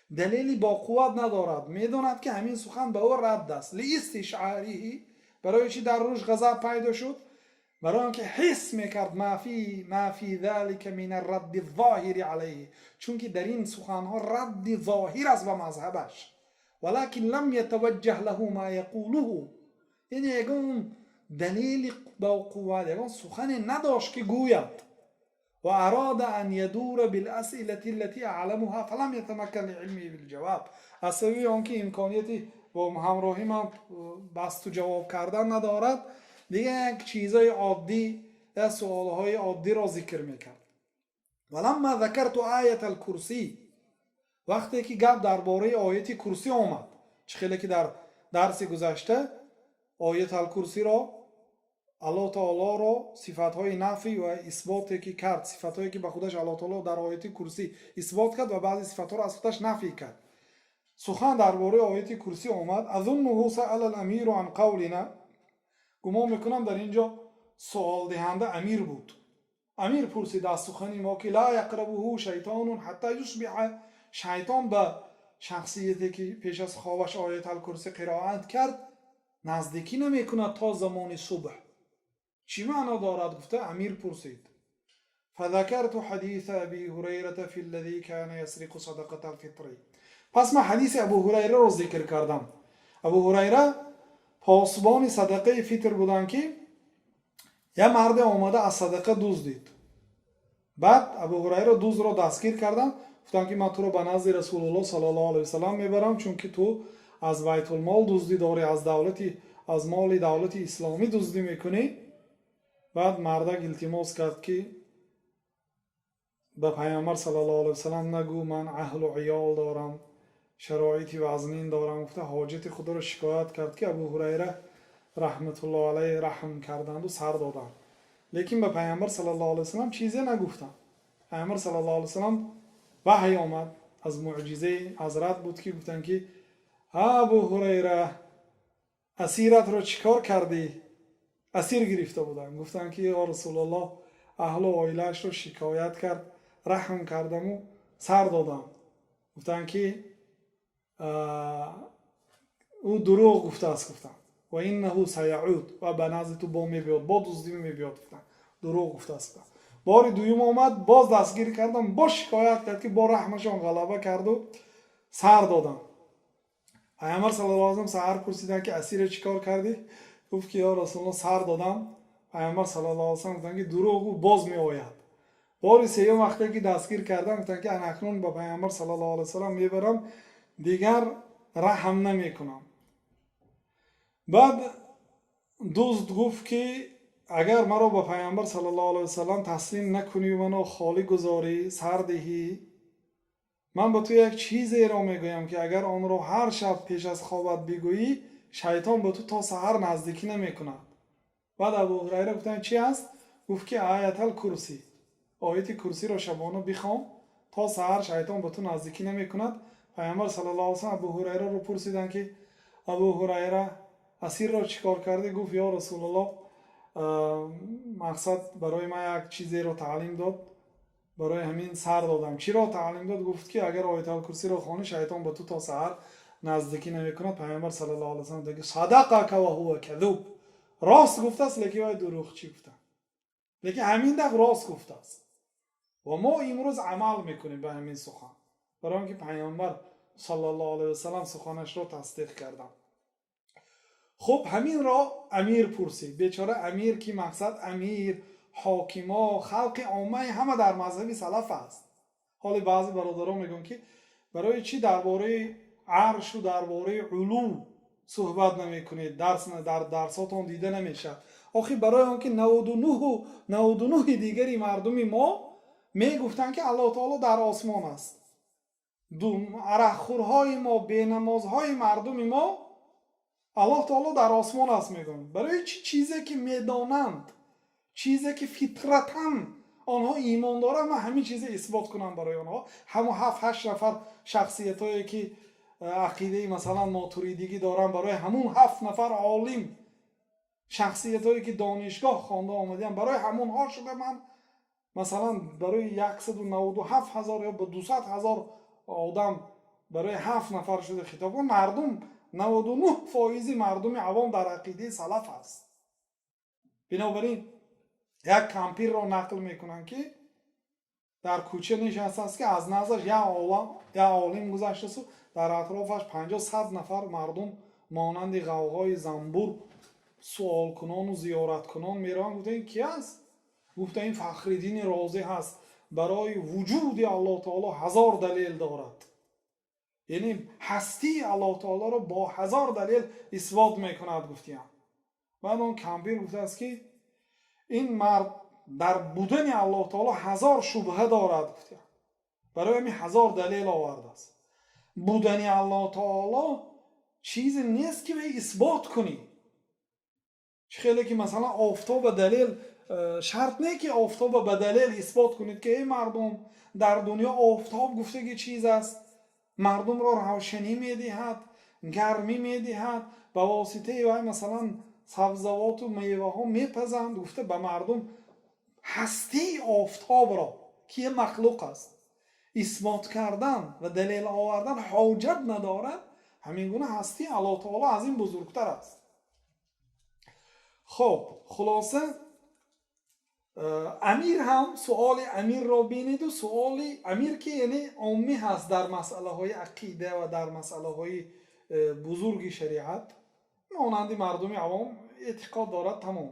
далели боқувват надорад, медонад, ки ҳамин сухан ба ӯ радд аст. لاستشعاره, барои чӣ дар рӯш ғазаб пайдо шуд? Барои он ки ҳис мекард ما في ذلك من الرد الظاهر عليه, чунки дар ин суханҳо радди зоҳир аст ба мазҳабаш. ولكن لم يتوجه له ما يقوله, яъне ягон далели боқувват, ягон сухане надошт, ки гӯяд. وأراد أن يدور بالأسئلة التي أعلمها فلم يتمكن لعلمه بالجواب. Аз сабаби он ки имконияти бо ҳамроҳи ман басту ҷавоб кардан надорад, дига як чизҳои оддӣ, як суолҳои оддиро зикр мекард. ولما ذكرت آية الكرسي, вақте ки гап дар бораи ояти курсӣ омад, чӣ хеле ки дар дарси гузашта ояталкурсиро, Аллоҳ таолоро сифатҳои нафӣ ва исботе ки кард, сифатҳое ки ба худаш Аллоҳ таоло дар ояти курсӣ исбот кард ва баъзе сифатҳоро аз худаш нафӣ кард, сухан дар бораи ояти курсӣ омад. أظنه سأل الأمير عن قولنا, гумон мекунам, дар ин ҷо суолдиҳанда амир буд. Амир пурсид аз сухани мо, ки لا يقربه شيطان حتى يصبح, шайтон ба шахсияте, ки пеш аз хобаш ояталкурсӣ қироат кард, наздикӣ намекунад то замони субҳ, чӣ маъно дорад, гуфта амир пурсид. فذكرت حديث أبي هريرة في الذي كان يسرق صدقة الفطر. Пас ман ҳадиси Абу Ҳурайраро зикр кардам. Абу Ҳурайра посбони садақаи фитр буданд, ки як марде омада аз садақа дуздид. Баъд Абу Ҳурайра дуздро дастгир карданд, гуфтанд, ки ман туро ба назди Расулуллоҳ саллаллоҳу алайҳи васалам мебарам, чунки ту аз байтулмол дуздӣ дорӣ, аз давлати, аз моли давлати исломӣ дуздӣ мекунӣ. Баъд мардак илтимос кард, ки ба Пайғамбар саллаллоҳу алайҳи васалам нагӯ, ман аҳлу иёл дорам, шароити вазнин дорам, гуфта ҳоҷати худро шикоят кард, ки Абу Ҳурайра раҳматуллоҳ алайҳ раҳм карданду сар доданд, лекин ба Пайғамбар саллаллоҳу алайҳи васалам чизе нагуфтанд. Пайғамбар саллаллоҳу алайҳи васалам ваҳй омад, аз муъҷизаи ҳазрат буд, ки гуфтанд, ки Абу Ҳурайра, асиратро чӣ кор кардӣ? Асир гирифта буданд. Гуфтанд, ки ё Расулуллоҳ, аҳлу оилаашро шикоят кард, раҳм кардаму сар додам. Гуфтанд, ки Ӯ дурӯғ гуфтааст, гуфтанд. Ва иннаҳу саяуд, ва ба назди ту бо мебиёд, бо дуздӣ мебиёд, гуфтанд, дурӯғ гуфтааст, гуфтанд. Бори дуюм омад, боз дастгир кардам, боз шикоят кард, ки бо раҳмашон ғалаба карду сар додам. Пайғамбар саллаллоҳу алайҳи васаллам саҳар пурсиданд, ки асира чӣ кор кардӣ? Гуфт, ки ё Расулуллоҳ, сар додам. Пайғамбар саллаллоҳу алайҳи васаллам гуфтанд, ки дурӯғ гуфт, боз меояд. Бори сеюм вақте ки дастгир кардам, гуфтанд, ки ана акнун ба Пайғамбар саллаллоҳу алайҳи васаллам мебарам, дигар раҳм намекунам. Баъд дузд гуфт, ки агар маро ба Пайғамбар саллаллоҳу алайҳи васаллам таслим накунӣ, маро холӣ гузорӣ, сар диҳӣ, ман ба ту як чизеро мегӯям, ки агар онро ҳар шаб пеш аз хобат бигӯӣ, шайтон ба ту то саҳар наздикӣ намекунад. Баъд Абу Ҳурайра гуфтанд: чӣ аст? Гуфт, ки Оятал Курсӣ, ояти Курсиро шабона бихон, то саҳар шайтон ба ту наздикӣ намекунад. Пайғамбар саллаллоҳу алайҳи васаллам Абу Ҳурайраро пурсиданд, ки Абу Ҳурайра, асирро чӣ кор кардӣ? Гуфт: ё Расулуллоҳ, мақсад, барои ман як чизеро таълим дод, барои ҳамин сар додам. Чиро таълим дод? Гуфт, ки агар Оятал Курсиро хонӣ, шайтон ба ту то саҳар наздикӣ намекунад. Пайғамбар саллаллоҳу алайҳи васаллам гуфт: садақака ва ҳува кадуб, рост гуфтааст, лекин вай дурӯғчӣ гуфтанд, лекин ҳамин дафъ рост гуфтааст. Ва мо имрӯз амал мекунем ба ҳамин сухан, барои он ки Пайғамбар саллаллоҳу алайҳи васаллам суханашро тасдиқ карданд. Хуб, ҳаминро амир пурсид. Бечора амир, ки мақсад, амир, ҳокимо, халқи оммаи ҳама дар мазҳаби салаф аст. Ҳоле баъзе бародарон мегӯянд, ки барои чӣ дар бораи аршу дар бораи улув суҳбат намекунед, дарс дар дарсотон дида намешавад? Охир барои он ки 99-у 99-и дигари мардуми мо мегуфтанд, ки Аллоҳ таоло дар осмон аст. Арақхӯрҳои мо, бенамозҳои мардуми мо Аллоҳ таоло дар осмон аст мегӯянд. Барои чӣ? Чизе ки медонанд, чизе ки фитратан онҳо имон доранд, ман ҳамин чизе исбот кунам барои онҳо. Ҳамон ҳафт ҳашт нафар шахсиятҳое, ки ақидаи, масалан, мотуридигӣ доранд, барои ҳамун ҳафт нафар олим шахсиятҳое, ки донишгоҳ хонда омадаанд, барои ҳамонҳо шуда, ман, масалан, барои 197 000 ё ба 200 000 одам, барои ҳафт нафар шуда хитоб кун. Мардум, 99 фоизи мардуми авом дар ақидаи салаф аст. Бинобар ин як кампирро нақл мекунанд, ки дар кӯча нишастааст, ки аз наздаш як олим гузаштасту дар атрофаш 50-100 нафар мардум монанди ғавғои занбур суолкунону зиёраткунон мераванд. Гуфта: ин ки аст? Гуфта: ин Фахриддини Розӣ ҳаст, барои вуҷуди Аллоҳ таоло 1000 далел дорад, яъне ҳастии Аллоҳ таолоро бо 1000 далел исбот мекунад, гуфтиям. Баъд он кампир гуфтааст, ки ин мард дар будани Аллоҳ таоло 1000 шубҳа дорад, гуфтиям, барои ҳамин 1000 далел овардааст. Будани Аллоҳ таоло чизе нест, ки вай исбот кунӣ. Чӣ хеле ки, масалан, офтоба далел шарт не, ки офтоба ба далел исбот кунед, ки эй мардум, дар дунё офтоб гуфтаги чиз аст, мардумро равшанӣ медиҳад, гармӣ медиҳад, ба воситаи вай, масалан, сабзавоту меваҳо мепазанд, гуфта ба мардум ҳастии офтобро, ки як махлуқ аст, исбот кардан ва далел овардан ҳоҷат надорад. Ҳамин гуна ҳастии Аллоҳ таоло аз ин бузургтар аст. Хуб, хулоса, амир ҳам суоли амирро биниду, суоли амир, ки яъне оммӣ ҳаст дар масъалаҳои ақида ва дар масъалаҳои бузурги шариат, монанди мардуми авом эътиқод дорад, тамом.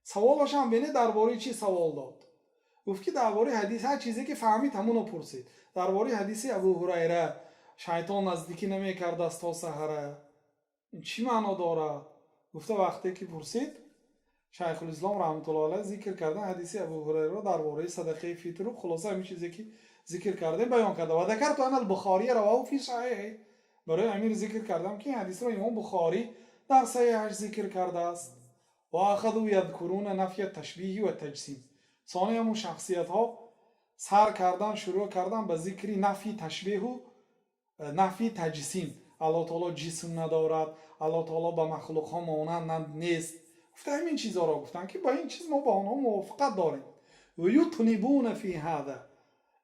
Саволашам бинед, дар бораи чӣ савол дод. Гуфт, ки дар бораи ҳадис, ҳар чизе ки фаҳмид, ҳамуно пурсид. Дар бораи ҳадиси Абу Ҳурайра, шайтон наздикӣ намекардааст то саҳара, чӣ маъно дорад, гуфта. Вақте ки пурсид, Шайхулислом раҳматуллоҳ алайҳ зикр кардан ҳадиси Абу Ҳурайраро дар бораи садақаи фитру, хулоса, ҳамин чизе ки зикр кардем, баён карда. Ва закарту ана Бухория раваҳу фи саҳиҳи, барои амир зикр кардам, ки ин ҳадисро имом Бухорӣ дар саҳиҳаш зикр кардааст. Ва ахаду ядкуруна нафя ташбиҳи ва таҷсим. Сони ҳамун шахсиятҳо сар кардан, шурӯъ кардан ба зикри нафи ташбеҳу нафи таҷсим. Аллоҳ таоло ҷисм надорад, Аллоҳ таоло ба махлуқҳо монанд нест, гуфта, ҳамин чизҳоро гуфтанд, ки ба ин чиз мо ба онҳо мувофиқат дорем. Ютнибуна фи ҳада,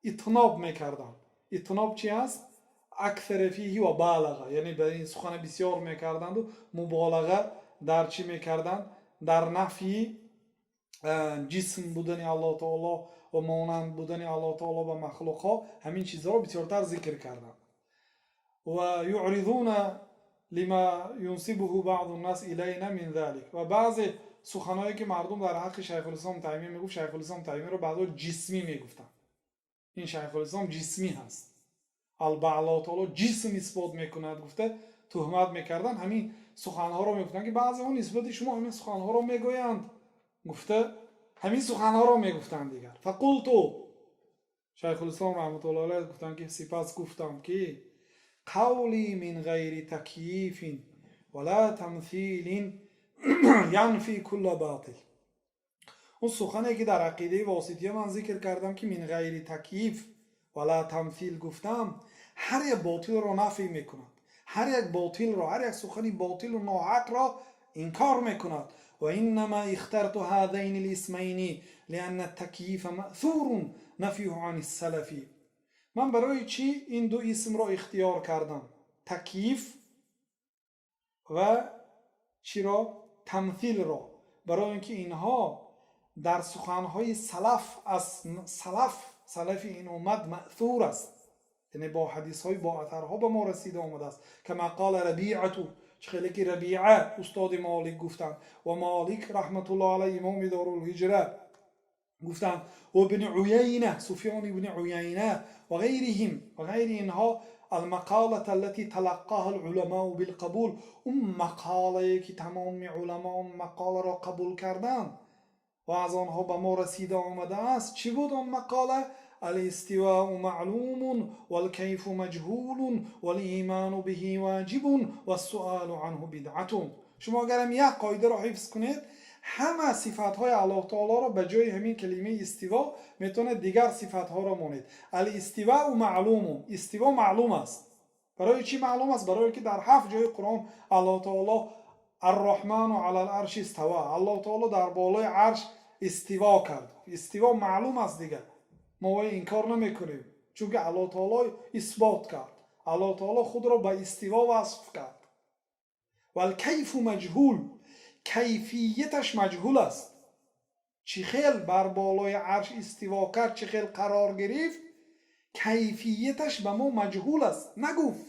итноб мекарданд. Итноб чи аст? Аксара фиҳи ва балаға, яъне ба ин сухана бисёр мекарданду муболаға дар чӣ мекарданд? Дар нафйи ҷисм будани Аллоҳ таоло ва монанд будани Аллоҳ таоло ба махлуқҳо, ҳамин чизҳоро бисёртар зикр карданд. Ва юъризуна лима юнсибуҳу баъду ннас илайна мин залик, ва баъзе суханҳое, ки мардум дар ҳаққи Шайхулислом Таймия мегуфт, Шайхулислом Таймияро баъзо ҷисмӣ мегуфтанд. Ин Шайхулислом ҷисмӣ ҳаст, ба Аллоҳ таоло ҷисм исбот мекунад, гуфта туҳмат мекарданд. Ҳамин суханҳоро мегуфтанд, ки баъзеҳо нисбати шумо ҳамин суханҳоро мегӯянд, гуфта ҳамин суханҳоро мегуфтанд дигар. Фақулту, Шайхулислом раҳматуллоҳи алайҳ гуфтанд, ки сипас гуфтам, ки қавли мин ғайри такйифин вала тамсилин янфи кулла ботил. Он сухане, ки дар ақидаи Восития ман зикр кардам, ки мин ғайри такйиф вала тамсил гуфтам, ҳар як ботилро нафй мекунад, ҳар як ботилро, ҳар як сухани ботилу ноҳақро инкор мекунад. وإنما اخترت هذين الاسمين لأن التكييف مأثور نفيه عن السلف. Ман барои чӣ ин ду исмро ихтиёр кардам, такйиф ва чиро, тамсилро? Барои он ки инҳо дар суханҳои салаф, аз салаф, салафи ин уммат маъсур аст, яъне бо ҳадисҳои бо атарҳо ба мо расида омадааст. Кама қола Рабиату, чӣ хеле ки Рабиа устоди Молик гуфтанд ва Молик раҳматуллоҳ алайҳ, имоми Дорулҳиҷра, гуфтанд, ва Ибни Уяйна, Суфён ибни Уяйна, ва ғайриҳим, ва ғайри инҳо. Алмақолата аллати талаққоҳа алуламоу билқабул, он мақолае, ки тамоми уламо он мақоларо қабул карданд ва аз онҳо ба мо расида омадааст. Чӣ буд он мақола? Алистивоу маълумун валкайфу маҷҳулун валиману биҳи воҷибун вассуалу анҳу бидъатун. Шумо агарам як қоидаро ҳифз кунед, ҳама сифатҳои Аллоҳ таолоро ба ҷои ҳамин калимаи истиво метавонед дигар сифатҳоро монед. Алистивоу маълумун, истиво маълум аст. Барои чӣ маълум аст? Барое ки дар ҳафт ҷои Қуръон Аллоҳ таоло арроҳману алал арши истава, Аллоҳ таоло дар болои арш истиво кард. Истиво маълум аст, дигар мо вай инкор намекунем, чунки Аллоҳ таоло исбот кард, Аллоҳ таоло худро ба истиво васф кард. Валкайфу маҷҳул, кайфияташ маҷҳул аст. Чӣ хел бар болои арш истиво кард, чӣ хел қарор гирифт, кайфияташ ба мо маҷҳул аст, нагуфт.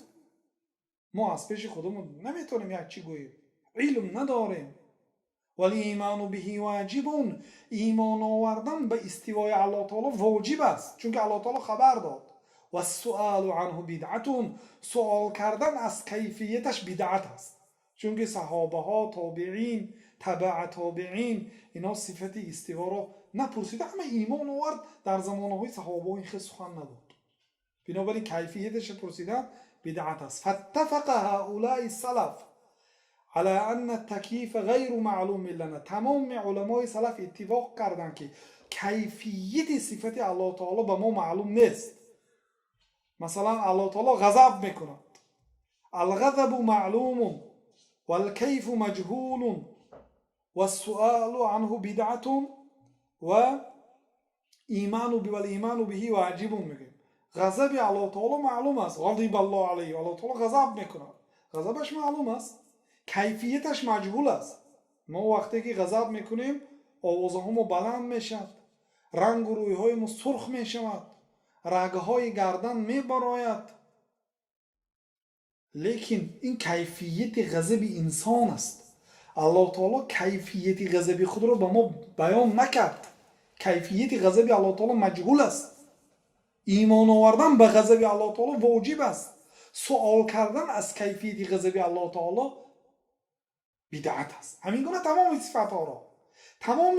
Мо аз пеши худамон наметавонем як чӣ гӯем, илм надорем. Валиману биҳи воҷибун, имон овардан ба истивои Аллоҳ таоло воҷиб аст, чунки Аллоҳ таоло хабар дод. Вассуалу анҳу бидъатун, суол кардан аз кайфияташ бидъат аст, чунки саҳобаҳо, тобиин, табаа тобиин инҳо сифати истиворо напурсида, ҳама имон овард. Дар замонаҳои саҳобаҳо ин хел сухан набуд. Бинобар ин кайфияташа пурсидан бидъат аст. Фаттафақа ҳаулаи салаф ала анна такйифа ғайру маълумин лана. Тамоми уламои салаф иттифоқ карданд, ки кайфияти сифати Аллоҳ таоло ба мо маълум нест. Масалан, Аллоҳ таоло ғазаб мекунад. Алғазабу маълумун валкайфу маҷҳулун вассуалу анҳу бидъатун ва иману валиману биҳи воҷибун мегӯем. Ғазаби Аллоҳ таоло маълум аст. Ғазиба Аллоҳ алайҳи, Аллоҳ таоло ғазаб мекунад, ғазабаш маълум аст, кайфияташ маҷҳул аст. Мо вақте ки ғазаб мекунем, овозаҳомо баланд мешавад, рангу рӯйҳои мо сурх мешавад, рагҳои гардан мебарояд, лекин ин кайфияти ғазаби инсон аст. Аллоҳ таоло кайфияти ғазаби худро ба мо баён накард. Кайфияти ғазаби Аллоҳ таоло маҷҳул аст. Имон овардан ба ғазаби Аллоҳ таоло воҷиб аст, суол кардан аз кайфияти ғазаби Аллоҳ таоло бидъат аст. Ҳамин гуна тамоми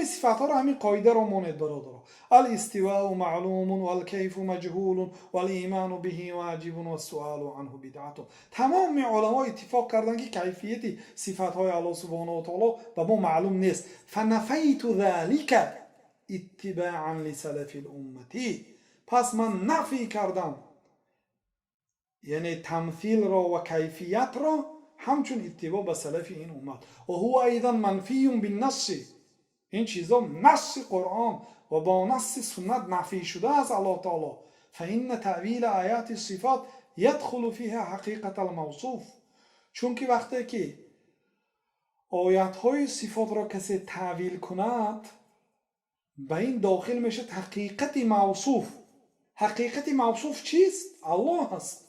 сифатҳоро ҳамин қоидаро монед, бародаро. Алистивау маълумун валкайфу маҷҳулун валиману биҳи воҷибун вассуалу анҳу бидъатун. Тамоми уламо иттифоқ карданд, ки кайфияти сифатҳои Аллоҳ субҳонаҳу ва таоло ба мо маълум нест. Фанафайту залика иттибаан лисалафи луммати. Пас ман нафй кардам, яъне тамсилро ва кайфиятро, ҳамчун иттибоъ ба салафи ин уммат. Ва ҳува айдан манфиюн биннасси, ин чизо насси Қуръон ва бо насси суннат нафӣ шудааст. Аллоҳ таоло фаинна таъвила ояти сифот يدخل فيها حقيقة الموصوف. Чунки вақте ки оятҳои сифотро касе таъвил кунад, ба ин дохил мешавад ҳақиқати мавсуф. Ҳақиқати мавсуф чист? Аллоҳ аст.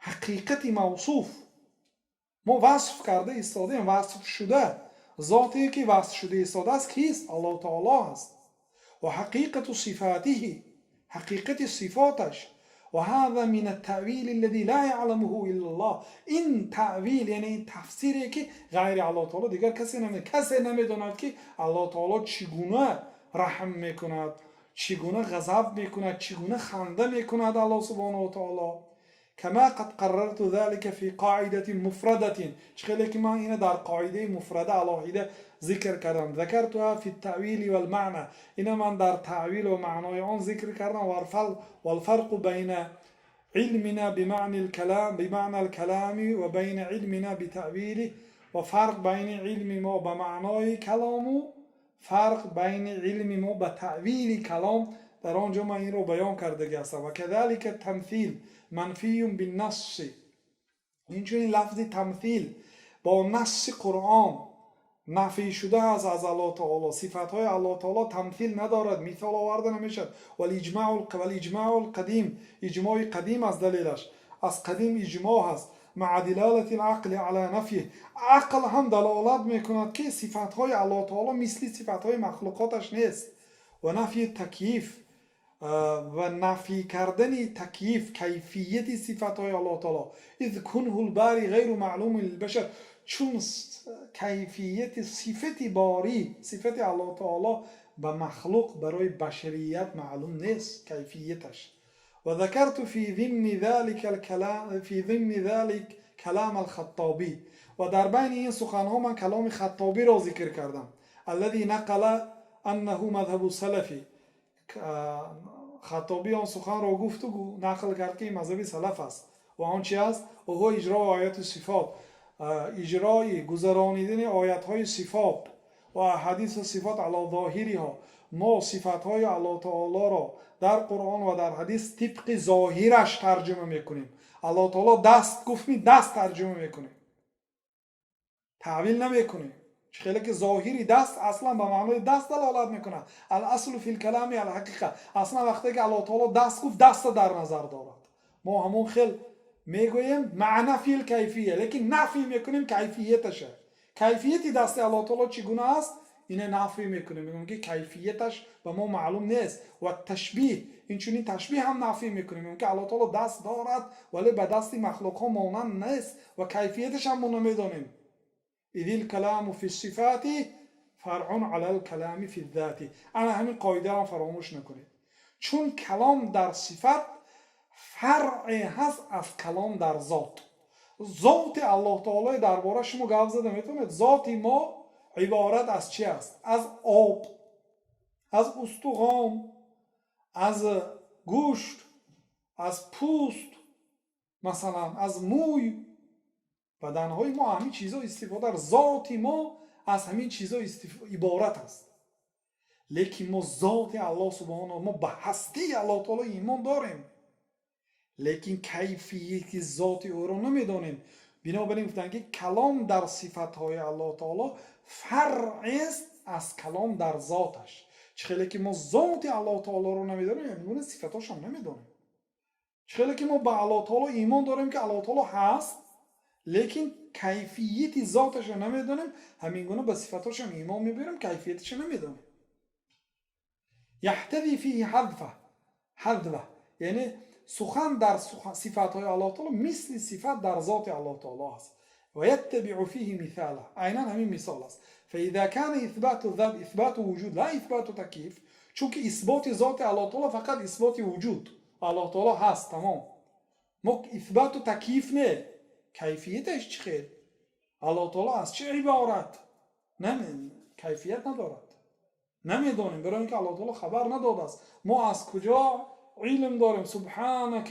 Ҳақиқати мавсуф, мо васф карда истодаем, васф шуда, зоте ки васф шуда истодааст, кист? Аллоҳ таоло аст. وحقيقة صفاته, ҳақиқати сифоташ. وهذا من التأويل الذي لا يعلمه إلا الله. Ин таъвил, яъне ин тафсире ки ғайри Аллоҳ таоло дигар касе намедонад, ки Аллоҳ таоло чӣ гуна раҳм мекунад, чӣ гуна ғазаб мекунад, чӣ гуна ханда мекунад Аллоҳ سبحانه وتعالى. كما قد قررت ذلك في قاعدة مفردة, чӣ хеле ки ман ина дар қоидаи муфрада, алоҳида зикр кардам. ذكرتها في التأويل والمعنى, ина ман дар таъвил ва маънои он зикр кардам. والفرق بين علمنا بمعنى الكلام بمعنى الكلام وبين علمنا بتأويله, ва фарқ байни илми мо ба маънои калому фарқ байни илми мо ба таъвили калом, дар он ҷо ман инро баён кардагӣ ҳастам. وكذلك التمثيل منفي بالنص, инчунин лафзи тамсил бо насси Қуръон нафӣ шуда аст аз Аллоҳ таоло. Сифатҳои Аллоҳ таоло тамсил надорад, мисол оварда намешавад. والإجماع القديم, иҷмои қадим аст далелаш, аз қадим иҷмоъ ҳаст. مع دلالة العقل على نفيه, ақл ҳам далолат мекунад, ки сифатҳои Аллоҳ таоло мисли сифатҳои махлуқоташ нест. ونفي التكييف, ва нафӣ кардани такйиф, кайфияти сифатҳои Аллоҳ таоло. إذ كنه الباري غير معلوم للبشر, чун кайфияти сифати Борӣ, сифати Аллоҳ таоло ба махлуқ, барои башарият маълум нест кайфияташ. وذكرت في ضمن ذلك كلام الخطابي, ва дар байни ин суханҳо ман каломи Хаттобиро зикр кардам. الذي نقل أنه مذهب السلف, Хаттобӣ он суханро гуфту нақл кард, ки ин мазҳаби салаф аст. Ва он чи аст? وهو إجراء آيات الصفات, иҷрои, гузаронидани оятҳои сифот ва أحاديث الصفات على ظاهرها. Мо сифатҳои Аллоҳ таолоро дар Қуръон ва дар ҳадис тибқи зоҳираш тарҷума мекунем. Аллоҳ таоло даст гуфтми, даст тарҷума мекунем, таъвил намекунем. Чӣ хеле ки зоҳири даст аслан ба маънои даст далолат мекунад. الأصل في الكلام الحقيقة, аслан вақте ки Аллоҳ таоло даст гуфт, даста дар назар дорад. Мо ҳамон хел мегӯем مع نفي الكيفية, лекин нафӣ мекунем кайфияташа. Кайфияти дасти Аллоҳ таоло чӣ гуна аст, ина нафӣ мекунем, мегӯем, ки кайфияташ ба мо маълум нест. والتشبيه, инчунин ташбиҳ ҳам нафӣ мекунем, мегӯем, ки Аллоҳ таоло даст дорад, вале ба дасти махлуқҳо монанд нест ва кайфияташ ҳам мо намедонем. إذ الكلام في الصفات فرع على الكلام في الذات. Ана ҳамин қоидаро фаромӯш накунед, чун калом дар сифат фаръе ҳаст аз калом дар зот. Зоти Аллоҳ таолои дар бора шумо гап зада метавонед. Зоти мо иборат аз чи аст? Аз об, аз устухон, аз гӯшт, аз пӯст, масалан, аз мӯй. Баданҳои мо ҳамин чизҳо истифода, зоти мо аз ҳамин чизҳо иборат аст. Лекин мо зоти Аллоҳ سبحانه, мо ба ҳастии Аллоҳ таоло имон дорем, лекин кайфияти зоти ӯро намедонем. Бинобар ин гуфтанд, ки калом дар сифатҳои Аллоҳ таоло фаръест аз калом дар зоташ. Чӣ хеле ки мо зоти Аллоҳ таолоро намедонем, ҳамин сифатҳошам намедонем. Чӣ хеле ки мо ба Аллоҳ таоло имон дорем, ки Аллоҳ таоло ҳаст, лекин кайфияти зоташро намедонем, ҳамин гуна ба сифатҳошам имон мебарем, кайфияташро намедонем. يحتذي فيه حذوه حذوه, яъне сухан дар сифатҳои Аллоҳ таоло мисли сифат дар зоти Аллоҳ таоло аст. ويتبع فيه مثاله, айнан ҳамин мисол аст. فإذا كان إثبات الذات إثبات وجود لا إثبات تكييف, чунки исботи зоти Аллоҳ таоло фақат исботи вуҷуд, Аллоҳ таоло ҳаст, тамом. Мо исботу такйиф не, кайфияташ чӣ хел, Аллоҳ таоло аз чӣ иборат, кайфият надорад, намедонем, барои ин ки Аллоҳ таоло хабар надодааст. Мо аз куҷо илм дорем? سبحانك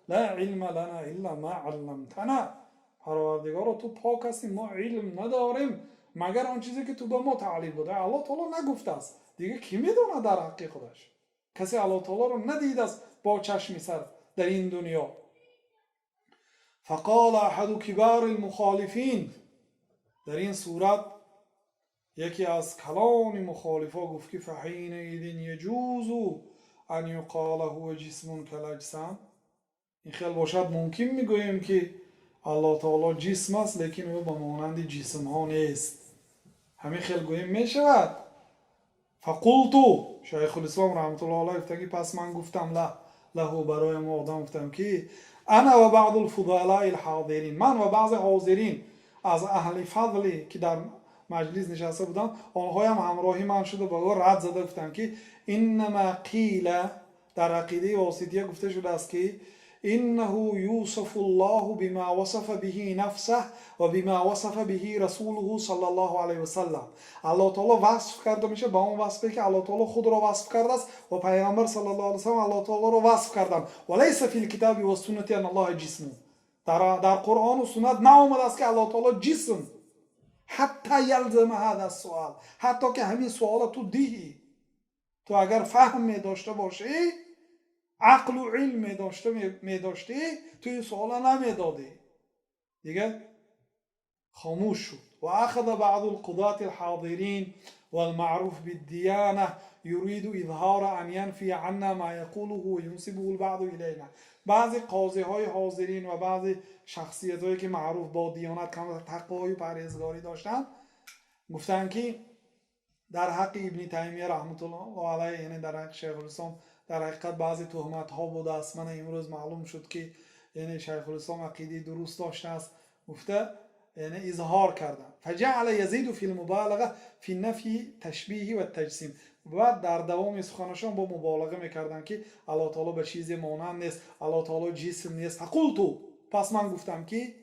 لا علم لنا إلا ما علمتنا. Парвардигоро, ту пок ҳастӣ, мо илм надорем, магар он чизе ки ту ба мо таълим дода. Аллоҳ таоло нагуфтааст, дигар кӣ медонад дар ҳаққи худаш? Касе Аллоҳ таолоро надидааст бо чашми сар дар ин дунё. فقال أحد كبار المخالفين, дар ин сурат яке аз калони мухолифо гуфт, ки فحينئذ يجوز أن يقال هو جسم كالأجسام. Ин хел бошад, мумкин мегӯем, ки Аллоҳ таоло ҷисм аст, лекин ӯ ба монанди ҷисмҳо нест. Ҳамин хел гӯем, мешавад. فقلت, Шайхулислом раҳматуллоҳ алайҳ гуфтанд, ки пас ман гуфтам له, барои мо одам гуфтам, ки أنا وبعض الفضلاء الحاضرين, ман ва баъзе ҳозирин аз аҳли фазле, ки дар маҷлис нишаста буданд, онҳоям ҳамроҳи ман шуда, ба ӯ рад зада гуфтанд, ки إنما قيل, дар ақидаи Восития гуфта шудааст, ки إنه يوصف الله بما وصف به نفسه وبما وصف به رسوله صلى الله عليه وسلم. Аллоҳ таоло васф карда мешавад ба он васфе, ки Аллоҳ таоло худро васф кардааст ва Пайғамбар саллаллоҳу алайҳи васаллам Аллоҳ таолоро васф карданд. وليس في الكتاب والسنة أن الله جسم. Дар Қуръону суннат наомадааст, ки Аллоҳ таоло ҷисм. حتى يلزم هذا السؤال, ҳатто ки ҳамин суола ту диҳӣ. Ту агар фаҳм медошта бошӣ, ақлу илм медоштӣ, ту ин суола намедодӣ. Дигар хомӯш шуд. وأخذ بعض القضاة الحاضرين والمعروف بالديانة يريد إظهار أن ينفي عنا ما يقوله وينسبه البعض إلينا. Баъзе қозиҳои ҳозирин ва баъзе шахсиятҳое, ки маъруф бо диёнат, тақвою парҳезгорӣ доштанд, гуфтанд, ки дар ҳаққи Ибни Таймия раҳматуллоҳ алайҳ, яъне дар ҳаққи Шайхулислом, дар ҳақиқат баъзе туҳматҳо будааст. Мана имрӯз маълум шуд, ки яъне Шайхулислом ақидаи дуруст доштааст, гуфта, яъне изҳор карданд. فجعل يزيد في المبالغة في نفي التشبيه والتجسيم. Баъд дар давоми суханашон бо муболиға мекарданд, ки Аллоҳ таоло ба чизе монанд нест, Аллоҳ таоло ҷисм нест. فقلت, пас ман гуфтам, ки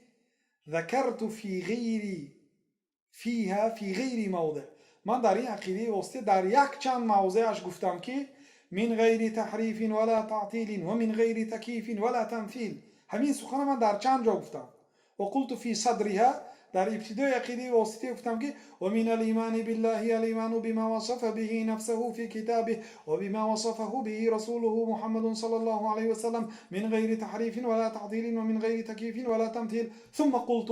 ذكرت في غير فيها في غير موضع, ман дар ин ақидаи Восития дар якчанд мавзеаш гуфтам, ки من غير تحريف ولا تعطيل ومن غير تكييف ولا تمثيل. Ҳамин сухана ман дар чанд ҷо гуфтам. وقلت في صدرها, дар ибтидои ақидаи Восития гуфтам, ки ومن الإيمان بالله الإيمان بما وصف به نفسه في كتابه وبما وصفه به رسوله محمد صلى الله عليه وسلم من غير تحريف ولا تعطيل ومن غير تكييف ولا تمثيل. ثم قلت,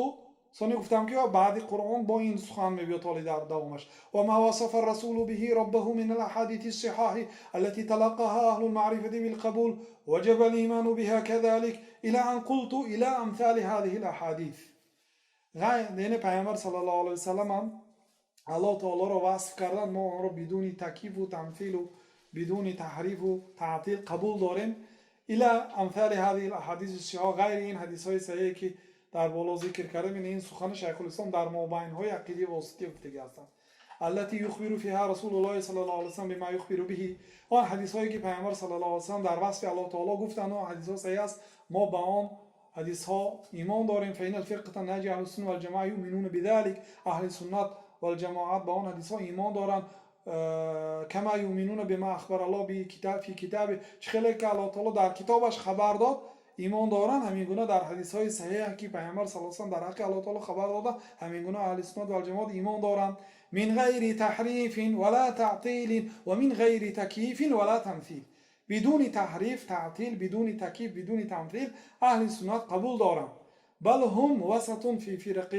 сони гуфтам, ки баъди Қуръон бо ин сухан мебиёд ҳоли дар давомаш: وما وصف الرسول به ربه من الأحاديث الصحاح التي تلقاها أهل المعرفة بالقبول وجب الإيمان بها كذلك، إلى أن قلت إلى أمثال هذه الأحاديث. Яъне Пайғамбар саллаллоҳу алайҳи васаллам ҳам Аллоҳ таолоро васф кардан, мо онро бидуни такйифу тамфилу бидуни таҳрифу таътил қабул дорем. إلى أمثال هذه الأحاديث الصحاح, ғайри ин ҳадисҳои саҳие, ки дар боло зикр кардем. Ин сухани Шайхулислом дар мобайнҳои ақидаи Восития гуфтагӣ ҳастанд. التي يخبر فيها رسول الله صلى الله عليه وسلم بما يخبر به, он ҳадисҳое, ки Пайғамбар саллаллоҳу алайҳи васаллам дар васфи Аллоҳ таоло гуфтанд, он ҳадисҳо саҳиҳ аст, мо ба он ҳадисҳо имон дорем. فإن الفرقة الناجية أهل السنة والجماعة يؤمنون بذلك. Аҳли суннат валҷамоат ба он ҳадисҳо имон доранд. كما يؤمنون بما أخبر الله به في كتابه, чӣ хеле ки Аллоҳ таоло дар китобаш хабар дод, имон доранд, ҳамин гуна дар ҳадисҳои саҳиҳ, ки Пайғамбар са салам дар ҳаққи Аллоҳ таоло хабар дода, ҳамин гуна аҳли суннат валҷамоат имон доранд. من غير تحريف ولا تعطيل ومن غير تكييف ولا تمثيل. Бидуни таҳриф, таътил, бидуни такйиф, бидуни тамфил аҳли суннат қабул доранд. بل هم وسط في فرق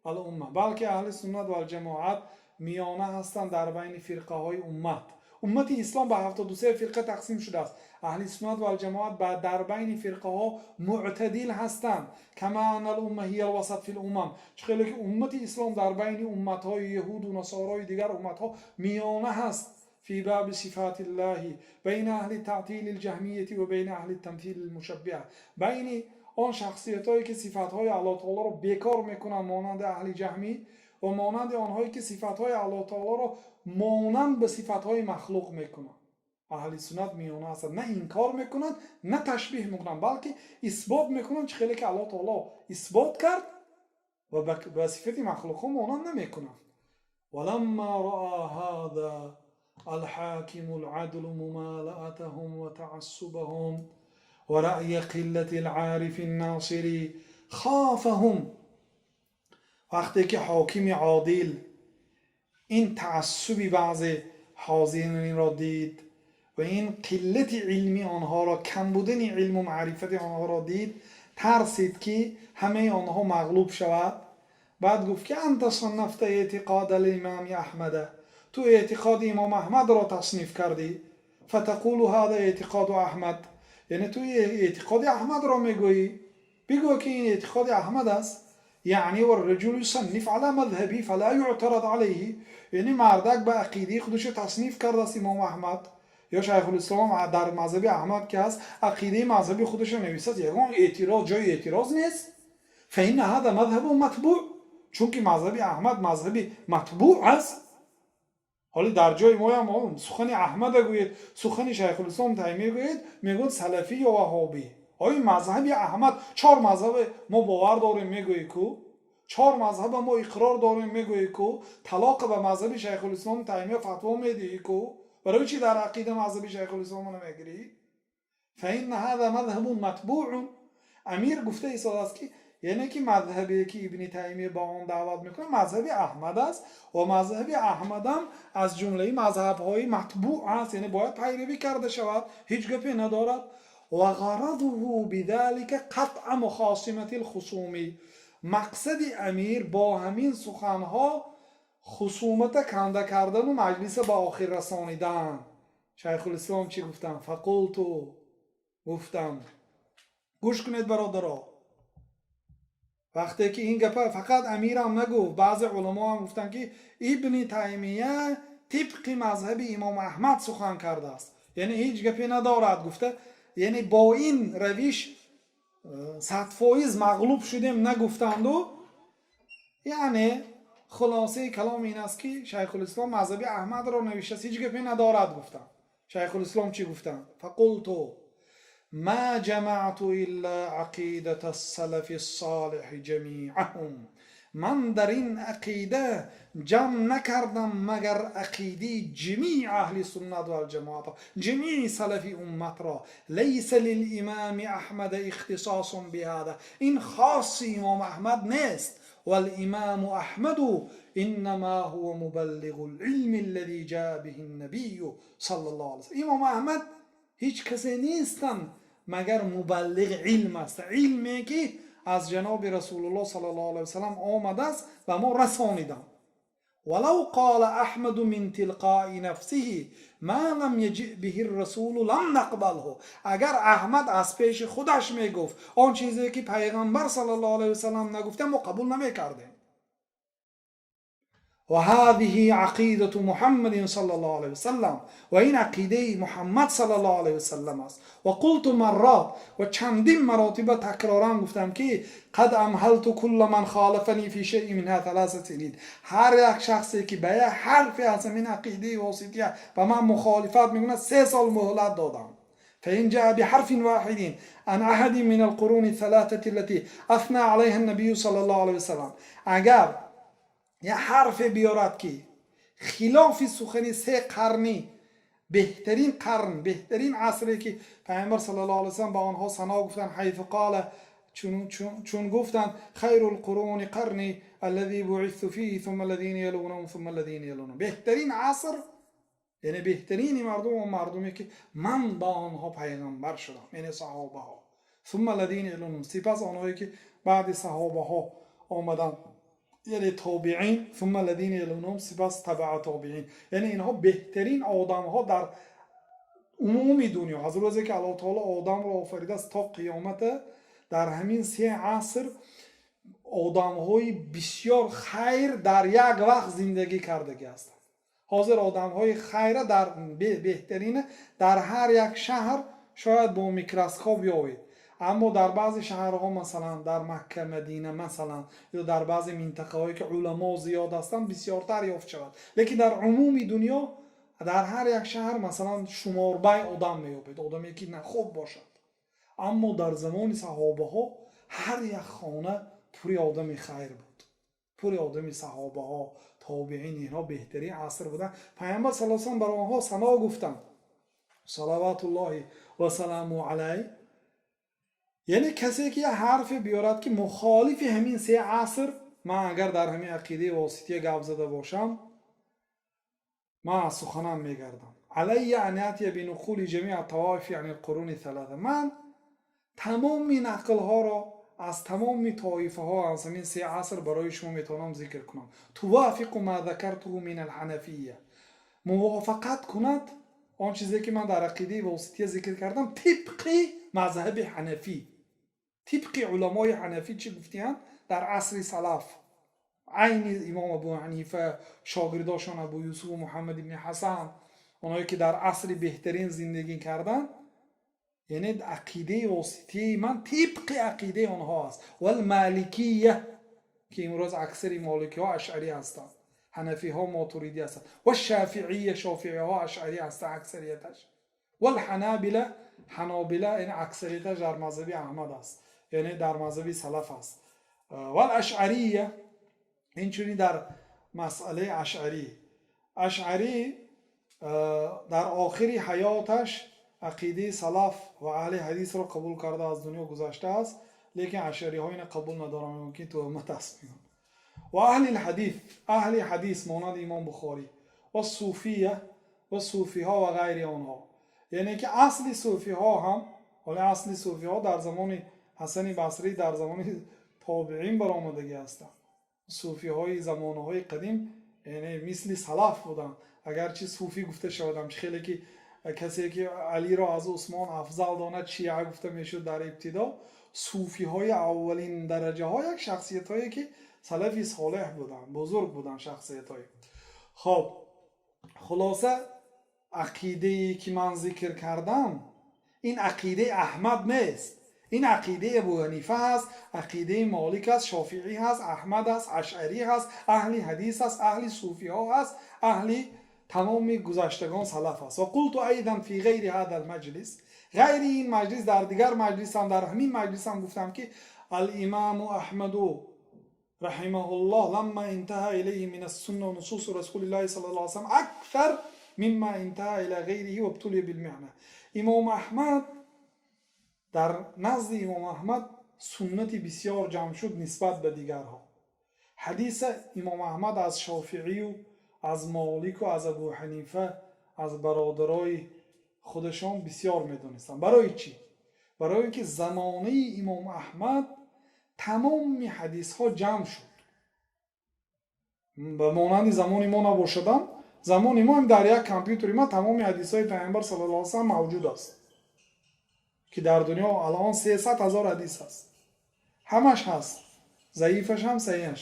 الأمة, балки аҳли суннат валҷамоат миёна ҳастанд дар байни фирқаҳои уммат. Уммати ислом ба 73 фирқа тақсим шудааст. Аҳли суннат валҷамоат дар байни фирқаҳо мӯътадил ҳастанд. كما أن الأمة هي الوسط في الأمم, чӣ хеле ки уммати ислом дар байни умматҳои яҳуду насорои дигар умматҳо миёна ҳаст. في باب صفات الله بين أهل التعطيل الجهمية وبين أهل التمثيل المشبهة. Байни он шахсиятҳое, ки сифатҳои Аллоҳ таолоро бекор мекунанд, монанди аҳли ҷаҳмӣ, ва монанди онҳое, ки сифатҳои Аллоҳ таолоро монанд ба сифатҳои махлуқ мекунанд, аҳли суннат миёна ҳастанд. На инкор мекунанд, на ташбиҳ мекунанд, балки исбот мекунанд, чӣ хеле ки Аллоҳ таоло исбот кард, ва ба сифати махлуқҳо монанд намекунанд. ولما رأى هذا الحاكم العدل ممالأتهم وتعصبهم ورأي قلة العارف الناصر خافهم. Вақте ки ҳокими одил ин таассуби баъзе ҳозиринро дид ва ин қиллати илми онҳоро, кам будани илму маърифати онҳоро дид, Тарсид, ки ҳамаи онҳо мағлуб шавад. Баъд гуфт, ки أنت صنفت اعتقاد الإمام أحمد, ту эътиқоди имом Аҳмадро тасниф кардӣ. فتقول هذا اعتقاد أحمد, яъне ту эътиқоди Аҳмадро мегӯӣ, бигӯ, ки ин эътиқоди Аҳмад аст. Яъне والرجل يصنف على مذهبه فلا يعترض عليه, яъне мардак ба ақидаи худашо тасниф кардааст. Имом Аҳмад ё Шайхулислом дар мазҳаби Аҳмад ки ҳаст, ақидаи мазҳаби худашо нависад, ягон эътироз, ҷои эътироз нест. فإن هذا مذهب متبوع, чунки мазҳаби Аҳмад мазҳаби матбӯъ аст. Ҳоли дар ҷои моям сухани Аҳмада гӯед, сухани Шайхулислом Таймия гӯед, мегӯяд салафӣ ё ваҳобӣ. Ои мазҳаби Аҳмад, чор мазҳаби мо бовар дорем, мегӯӣ ку, чор мазҳаба мо иқрор дорем, мегӯӣ ку, талоқа ба мазҳаби Шайхулислом Таймия фатво медиҳӣ ку, барои чӣ дар ақида мазҳаби Шайхулисломо намегирӣ? فإن هذا مذهب متبوع. Амир гуфта истодааст, ки яъне ки мазҳабе, ки Ибни Таймия ба он даъват мекунад, мазҳаби Аҳмад аст ва мазҳаби Аҳмадам аз ҷумлаи мазҳабҳои матбӯъ аст, яъне бояд пайравӣ карда шавад, ҳеҷ гапе надорад. وغرضه بذلك قطع مخاصمة الخصوم, мақсади амир бо ҳамин суханҳо хусумата канда кардану маҷлиса ба охир расонидан. Шайхулислом чӣ гуфтанд? فقلت, гуфтам, гӯш кунед, бародаро, вақте ки ин гапа фақат амирам нагуфт, баъзе уламоам гуфтанд, ки Ибни Таймия тибқи мазҳаби имом Аҳмад сухан кардааст, яъне ҳеҷ гапе надорад гуфта, яъне бо ин равиш 100% мағлуб шудем нагуфтанду. Яъне хулосаи калом ин аст, ки Шайхулислом мазҳаби Аҳмадро навиштааст, ҳеҷ гапе надорад гуфтанд. Шайхулислом чӣ гуфтанд? فقلت ما جمعت إلا عقيدة السلف الصالح جميعهم, ман дар ин ақида ҷамъ накардам, магар ақидаи ҷамии аҳли суннат валҷамоат, ҷамии салафи умматро. ليس للإمام أحمد اختصاص بهذا, ин хоси имом Аҳмад нест. والإمام أحمد إنما هو مبلغ العلم الذي جاء به النبي صلى الله عليه وسلم. Имом Аҳмад ҳеҷ касе нестанд, магар мубаллиғи илм аст, илме ки аз ҷаноби Расулуллоҳ صلى الله عليه وسلم омадааст, ба мо расониданд. ولو قال أحمد من تلقاء نفسه ما لم يجئ به الرسول لم نقبله, агар Аҳмад аз пеши худаш мегуфт он чизе ки пайғамбар صلى الله عليه وسلم нагуфта, мо қабул намекардем. وهذه عقيدة محمد صلى الله عليه وسلم, ва ин ақидаи Муҳаммад صلى الله عليه وسلم аст. وقلت مرات, ва чандин маротиба такроран гуфтам, ки قد أمهلت كل من خالفني في شيء منها 3 سنين, ҳар як шахсе ки ба як ҳарфе аз ҳамин ақидаи восития ба ман мухолифат мекунад, 3 сол муҳлат додам. فإن جاء بحرف واحد عن أحد من القرون الثلاثة التي أثنى عليها النبي صلى الله عليه وسلم, агар як ҳарфе биёрад, ки хилофи сухани се қарни беҳтарин қарн, беҳтарин асре, ки пайғамбар صلى الله عليه وسلم ба онҳо сано гуфтанд, حيث قال, чун гуфтанд: خير القرون قرني الذي بعثت فيه ثم الذين يلونهم ثم الذين يلونهم. Беҳтарин аср, яъне беҳтарини мардум он мардуме, ки ман ба онҳо пайғамбар шудам, яъне саҳобаҳо, ثم الذين يلونهم, сипас онҳое ки баъди саҳобаҳо омаданд, яъне тобиин, ثم الذين يلونهم, сипас табаа тобиин, яъне инҳо беҳтарин одамҳо дар умуми дунё. Аз рӯзе ки Аллоҳ таоло одамро офаридааст то қиёмата, дар ҳамин се аср одамҳои бисёр хайр дар як вақт зиндагӣ кардагӣ ҳастанд. Ҳозир одамҳои хайра дар беҳтарина дар ҳар як шаҳр шояд бо микроскоп ёбед, аммо дар баъзе шаҳрҳо, масалан дар Макка, Мадина, масалан, ё дар баъзе минтақаҳое ки уламо зиёд ҳастанд, бисёртар ёфт шавад, лекин дар умуми дунё дар ҳар як шаҳр, масалан, шуморбай одам меёбед, одаме ки хуб бошад. Аммо дар замони саҳобаҳо ҳар як хона пури одами хайр буд, пури одами саҳобаҳо, тобиин. Инҳо беҳтарин аср буданд. Пайғамбар صلى الله عليه وسلم бар онҳо сано гуфтанд, صلوات الله وسلامه عليه. Яъне касе ки як ҳарфе биёрад, ки мухолифи ҳамин се аср, ман агар дар ҳамин ақидаи восития гап зада бошам, ман аз суханам мегардам. علي أن يأتي بنقول جميع الطوائف عن القرون الثلاثة, ман Тамоми нақлҳоро аз тамоми тоифаҳо аз ҳамин се аср барои шумо метавонам зикр кунам. توافق ما ذكرته من الحنفية, мувофиқат кунад он чизе, ки ман дар ақидаи восития зикр кардам, тибқи мазҳаби ҳанафӣ, тибқи уламои ҳанафӣ чӣ гуфтиянд дар асри салаф, айни имом Абу Ҳанифа, шогирдошон Абу Юсуфу Муҳаммад ибни Ҳасан, оное ки дар асри беҳтарин зиндагӣ карданд. Яъне ақидаи воситияи ман тибқи ақидаи онҳо аст. والمالكية, ки имрӯз аксари моликиҳо ашъарӣ ҳастанд, ҳанафиҳо мотуридӣ ҳастанд, والشافعية, шофииҳо ашъарӣ ҳастанд аксарияташ, والحنابلة, ҳанобила, яъне аксарияташ дар мазҳаби Аҳмад аст, яъне дар мазҳаби салаф аст, والأشعرية, инчунин дар масъалаи ашъарӣ. Ашъарӣ дар охири ҳаёташ ақидаи салаф ва аҳли ҳадисро қабул карда, аз дунё гузаштааст, лекин ашъариҳо ина қабул надоранд, мумкин туҳмат аст мегӯянд. وأهل الحديث, аҳли ҳадис монанди имом Бухорӣ, والصوفية, ва суфиҳо, ва ғайри онҳо. Яъне ки асли суфиҳо ҳам, ҳоли асли суфиҳо дар замони Ҳасани Басрӣ, дар замони тобиин баромадагӣ ҳастанд. Суфиҳои замонаҳои қадим, яъне мисли салаф буданд, агарчи суфӣ гуфта шавадам, чи хеле ки касе ки Алиро аз Усмон афзал донад, шиа гуфта мешуд дар ибтидо, суфиҳои аввалин дараҷаҳо як шахсиятҳое ки салафи солеҳ буданд, бузург буданд шахсиятҳое. Хоб, хулоса, ақидае ки ман зикр кардам, ин ақидаи Аҳмад нест, ин ақидаи Абу Ҳанифа ҳаст, ақидаи Молик аст, Шофиӣ ҳаст, Аҳмад аст, ашъарӣ ҳаст, аҳли ҳадис аст, аҳли суфиҳо ҳаст, аҳли тамоми гузаштагон салаф аст. وقلت أيضا في غير هذا المجلس, ғайри ин маҷлис, дар дигар маҷлисам, дар ҳамин маҷлисам гуфтам, ки الإمام أحمد رحمه الله لما انتهى إليه من السنة ونصوص رسول الله صلى الله عليه وسلم أكثر مما انتهى إلى غيره وابتلي بالمحنة. Имом Аҳмад, дар назди имом Аҳмад суннати бисёр ҷамъ шуд нисбат ба дигарҳо. Ҳадиса имом Аҳмад аз Шофиию аз Молику аз Абу Ҳанифа, аз бародарои худашон бисёр медонистанд. Барои чӣ? Барои он ки замонаи имом Аҳмад тамоми ҳадисҳо ҷамъ шуд. Ба монанди замони мо набошадам, замони мо дар як компютери ма тамоми ҳадисҳои Пайғамбар صلى الله عليه وسلم мавҷуд аст, ки дар дунё алон 300 000 ҳадис аст, ҳамаш ҳаст, заифаш ҳам, саҳиҳаш.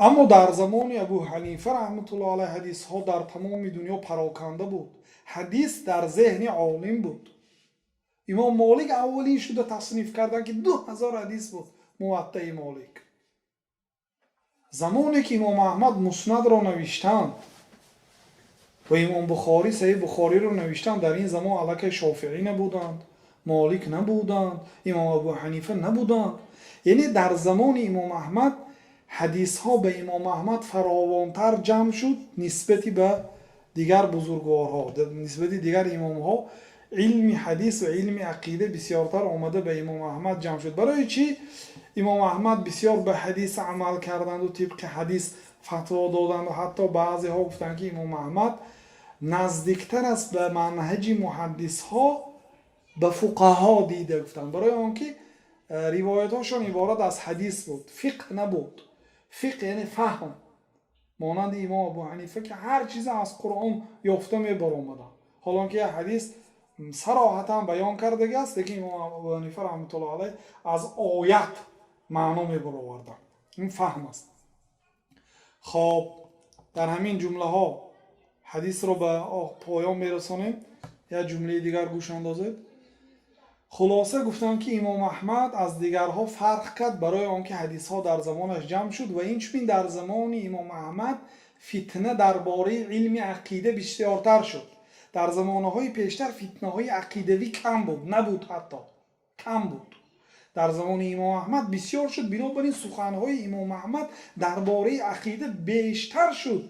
Аммо дар замони Абу Ҳанифа رحمة الله عليه ҳадисҳо дар тамоми дунё пароканда буд, ҳадис дар зеҳни олим буд. Имом Молик аввалин шуда тасниф карданд, ки 2000 ҳадис буд Муваттаи Молик. Замоне ки имом Аҳмад Муснадро навиштанд ва имом Бухорӣ Саҳиҳ Бухориро навиштанд, дар ин замон аллакай Шофиӣ набуданд, Молик набуданд, имом Абу Ҳанифа набуданд. Яъне дар замони имом Аҳмад ҳадисҳо ба имом Аҳмад фаровонтар ҷамъ шуд нисбати ба дигар бузургворҳо, нисбати дигар имомҳо. Илми ҳадис ва илми ақида бисёртар омада ба имом Аҳмад ҷамъ шуд. Барои чӣ имом Аҳмад бисёр ба ҳадис амал карданду тибқи ҳадис фатво доданду? Ҳатто баъзеҳо гуфтанд, ки имом Аҳмад наздиктар аст ба манҳаҷи муҳаддисҳо, ба фуқаҳо дида гуфтанд, барои он ки ривоятҳошон иборат аз ҳадис буд, фиқҳ набуд. Фиқҳ яъне фаҳм, монанди имом Абу Ҳанифа, ки ҳар чизе аз Қуръон ёфта мебаромаданд, ҳолон ки як ҳадис сароҳатан баён кардагӣ аст, лекин имом Абу Ҳанифа رحمة الله عليه аз оят маъно мебароварданд. Ин фаҳм аст. Хоб, дар ҳамин ҷумлаҳо ҳадисро ба поён мерасонем. Як ҷумлаи дигар гӯш андозед. Хулоса, гуфтанд, ки имом Аҳмад аз дигарҳо фарқ кард, барои он ки ҳадисҳо дар замонаш ҷамъ шуд ва инчунин дар замони имом Аҳмад фитна дар бораи илми ақида бисёртар шуд. Дар замонаҳои пештар фитнаҳои ақидавӣ кам буд, набуд, ҳатто кам буд. Дар замони имом Аҳмад бисёр шуд. Бинобар ин суханҳои имом Аҳмад дар бораи ақида бештар шуд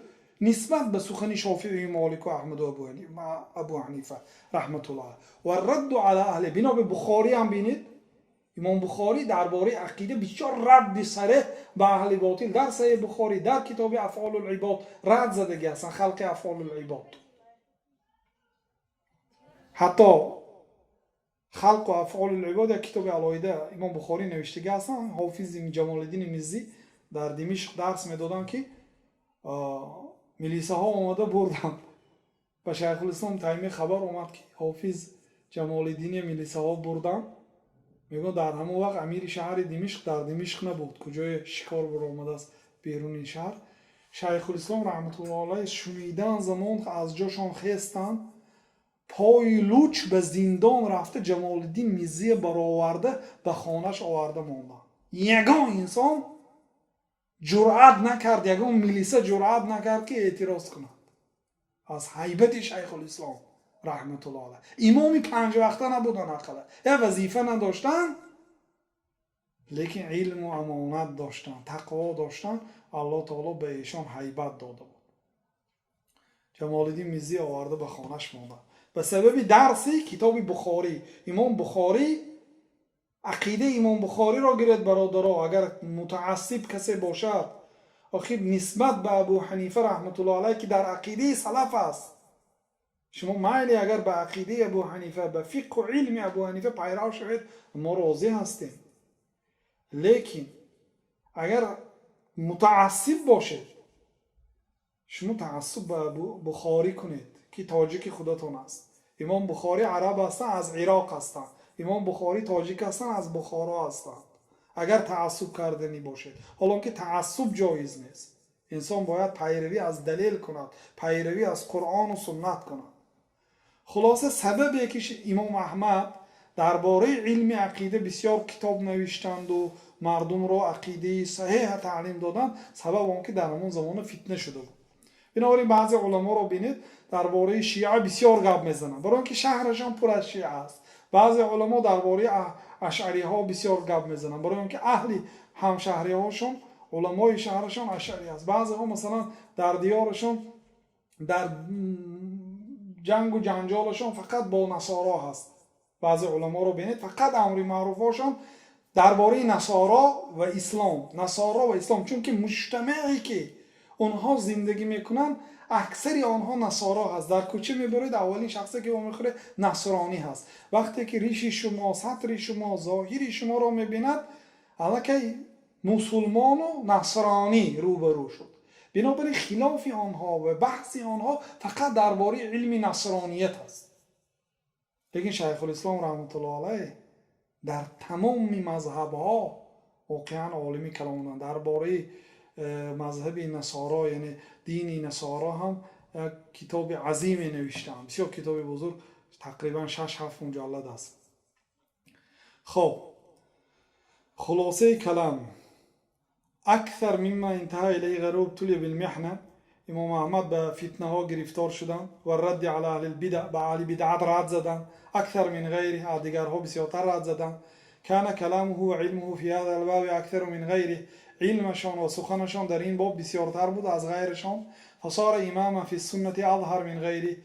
нисбат ба сухани Шофиию Молику Аҳмаду Абу Ҳанифа رحمة الله والرد على أهل. Бинобар Бухорӣ ҳам бинед, имом Бухорӣ дар бораи ақида бисёр радди сареҳ ба аҳли ботил дар Саҳиҳ Бухорӣ, дар китоби أفعال العباد рад задагӣ ҳастанд, خلق أفعال العباد. Ҳатто Халқу афъоли ибод як китоби алоҳида Имом Бухорӣ навиштагӣ ҳастанд. Ҳофизи Ҷамолиддини Миззӣ дар Димишқ дарс медоданд, ки милисаҳо омада бурданд. Ба Шайхулислом Таймӣ хабар омад, ки Ҳофиз Ҷамолиддини милисаҳо бурданд. Мегӯяд, дар ҳамон вақт амири шаҳри Димишқ дар Димишқ набуд, куҷое шикор баромадааст беруни шаҳр. Шайхулислом раҳматуллоҳи алайҳ шунидан замон аз ҷошон хестанд, пои луч ба зиндон рафта, Ҷамолиддин Миззия бароварда, ба хонаш оварда монданд. Ягон инсон ҷуръат накард, ягон милиса ҷуръат накард, ки эътироз кунад аз ҳайбати Шайхулислом раҳматуллоҳ алайҳ. Имоми панҷвақта набуданд, ақала як вазифа надоштанд, лекин илму амонат доштанд, тақво доштанд. Аллоҳ таоло ба эшон ҳайбат дода буд. Ҷамолиддин Миззӣ оварда, ба хонаш монда ба сабаби дарси китоби Бухорӣ. Имом Бухорӣ, ақидаи Имом Бухориро гиред, бародаро, агар мутаассиб касе бошад. Охир нисбат ба Абу Ҳанифа раҳматуллоҳ алайҳ, ки дар ақидаи салаф аст, шумо майли агар ба ақидаи Абу Ҳанифа, ба фиқҳу илми Абу Ҳанифа пайрав шавед, мо розӣ ҳастем, лекин агар мутаассиб бошед, шумо таассуб ба Бухорӣ кунед, ки тоҷики худатон аст. Имом Бухорӣ араб ҳастанд, аз Ироқ ҳастанд. Имом Бухорӣ тоҷик ҳастанд, аз Бухоро ҳастанд. Агар таассуб карданӣ бошед, ҳолон ки таассуб ҷоиз нест, инсон бояд пайравӣ аз далел кунад, пайравӣ аз Қуръону суннат кунад. Хулоса, сабабе ки Имом Аҳмад дар бораи илми ақида бисёр китоб навиштанду мардумро ақидаи саҳеҳа таълим доданд, сабаб он ки дар ҳамон замона фитна шуда буд. Бинобар ин баъзе уламоро бинед, дар бораи шиа бисёр гап мезананд, барои он ки шаҳрашон пур аз шиа аст. Баъзе уламо дар бораи ашъариҳо бисёр гап мезананд, барои он ки аҳли ҳамшаҳриҳошон, уламои шаҳрашон ашъарӣ аст. Баъзеҳо, масалан, дар диёрашон дар ҷангу ҷанҷолашон фақат бо насоро ҳаст. Баъзе уламоро бинед, фақат амри маъруфҳошон дар бораи насоро ва ислом, насоро ва ислом, чунки муҷтамаъе ки онҳо зиндагӣ мекунанд, аксари онҳо насоро ҳаст. Дар кӯча мебаред, аввалин шахсе ки вомехӯред, насронӣ ҳаст. Вақте ки риши шумо, сатри шумо, зоҳири шуморо мебинад, аллакай мусулмону насронӣ рӯбарӯ шуд. Бинобар ин хилофи онҳо ва баҳси онҳо фақат дар бораи илми насроният аст. Лекин Шайхулислом раҳматуллоҳ алайҳ дар тамоми мазҳабҳо воқеан олими калон буданд. Дар бораи мазҳаби насоро, яъне дини насоро ҳам як китоби азиме навиштаанд, бисёр китоби бузург, тақрибан 6-7 муҷаллад аст. Хоб, хулосаи калам: أكثر مما انتهى إليه غيره ابتلي بالمحنة. Имом Аҳмад ба фитнаҳо гирифтор шуданд والرد على أهل البدع, ба аҳли бидъат рад заданд, أكثر من غيره, аз дигарҳо бисёртар рад заданд. كان كلامه وعلمه في هذا الباب أكثر من غيره. Илмашон ва суханашон дар ин боб бисёртар буд аз ғайрашон. فصار إماما في السنة أظهر من غيره.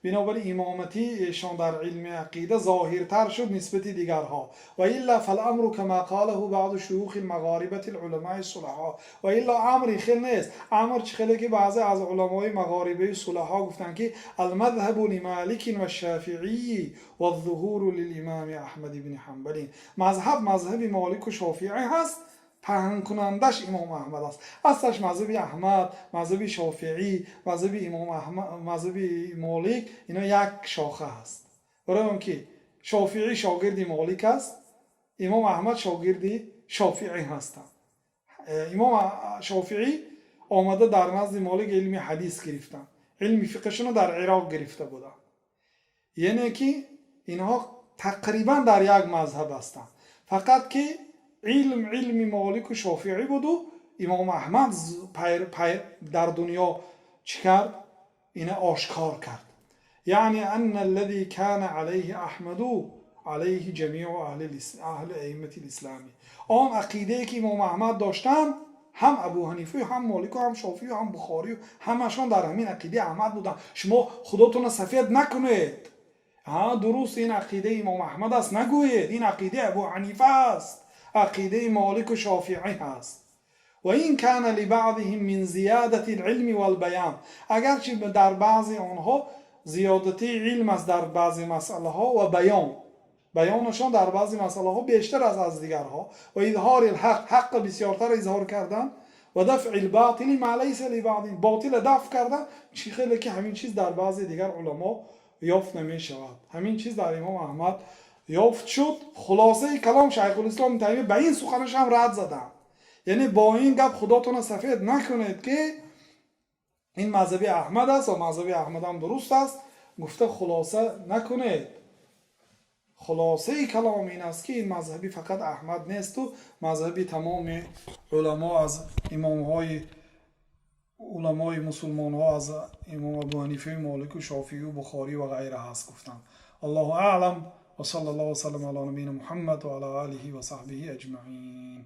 Бинобар ин имоматии эшон дар илми ақида зоҳиртар шуд нисбати дигарҳо. وإلا فالأمر كما قاله بعض شيوخ المغاربة العلماء الصلحاء. وإلا амр хел нест, амр чӣ хеле ки баъзе аз уламои мағорибаи сулаҳо гуфтанд, ки المذهب لمالك والشافعي والظهور للإمام أحمد بن حنبل. Мазҳаб мазҳаби Молику Шофиӣ ҳаст, паҳнкунандаш Имом Аҳмад аст. Аслаш мазҳаби Аҳмад, мазҳаби Шофиӣ, мазҳаби Имом Аҳмад, мазҳаби Молик, ино як шоха аст, барои он ки Шофиӣ шогирди Молик аст, Имом Аҳмад шогирди Шофиӣ ҳастанд. Имом Шофиӣ омада дар назди Молик илми ҳадис гирифтанд, илми фиқҳшуно дар Ироқ гирифта буданд, яъне ки инҳо тақрибан дар як мазҳаб ҳастанд, фақат ки илм илми Молику Шофиӣ буду Имом Аҳмад дар дунё чӣ кард? Ина ошкор кард. يعني أن الذي كان عليه أحمد عليه جميع أهل أئمة الإسلام. Он ақидае ки Имом Аҳмад доштанд, ҳам Абу Ҳанифаю, ҳам Молику, ҳам Шофию, ҳам Бухорию, ҳамашон дар ҳамин ақидаи Аҳмад буданд. Шумо худотонро сафед накунед. Ҳа, дуруст, ин ақидаи Имом Аҳмад аст нагӯед, ин ақидаи Абу Ҳанифа аст, ақидаи Молику Шофиӣ ҳаст. وإن كان لبعضهم من زيادة العلم والبيان, агарчи дар баъзе онҳо зиёдатии илм аст дар баъзе масъалаҳо ва баён. Баёнашон дар баъзе масъалаҳо бештар аст аз дигарҳо. Ва изҳори ҳақ, ҳаққа бисёртар изҳор кардан, ва дафъи лботили ма лайса либаъдин, ботила дафъ кардан, чӣ хеле ки ҳамин чиз дар баъзе дигар уламо ёфт намешавад. Ҳамин чиз дар имом Аҳмад ёфт шуд. Хулосаи калом, Шайхулислом Таймия ба ин суханаш ҳам рад заданд. Яъне бо ин гап худотона сафед накунед, ки ин мазҳаби Аҳмад аст ва мазҳаби Аҳмад ҳам дуруст аст гуфта хулоса накунед. Хулосаи калом ин аст, ки ин мазҳаби фақат Аҳмад несту мазҳаби тамоми уламо, аз имомҳои уламои мусулмонҳо, аз имом Абу Ҳанифаю Молику Шофию Бухорӣ ва ғайра ҳаст гуфтанд. Аллоҳу аълам, ва салла Аллоҳу васаллам ала набийина Муҳаммад ва ала олиҳи ва саҳбиҳи аҷмаин.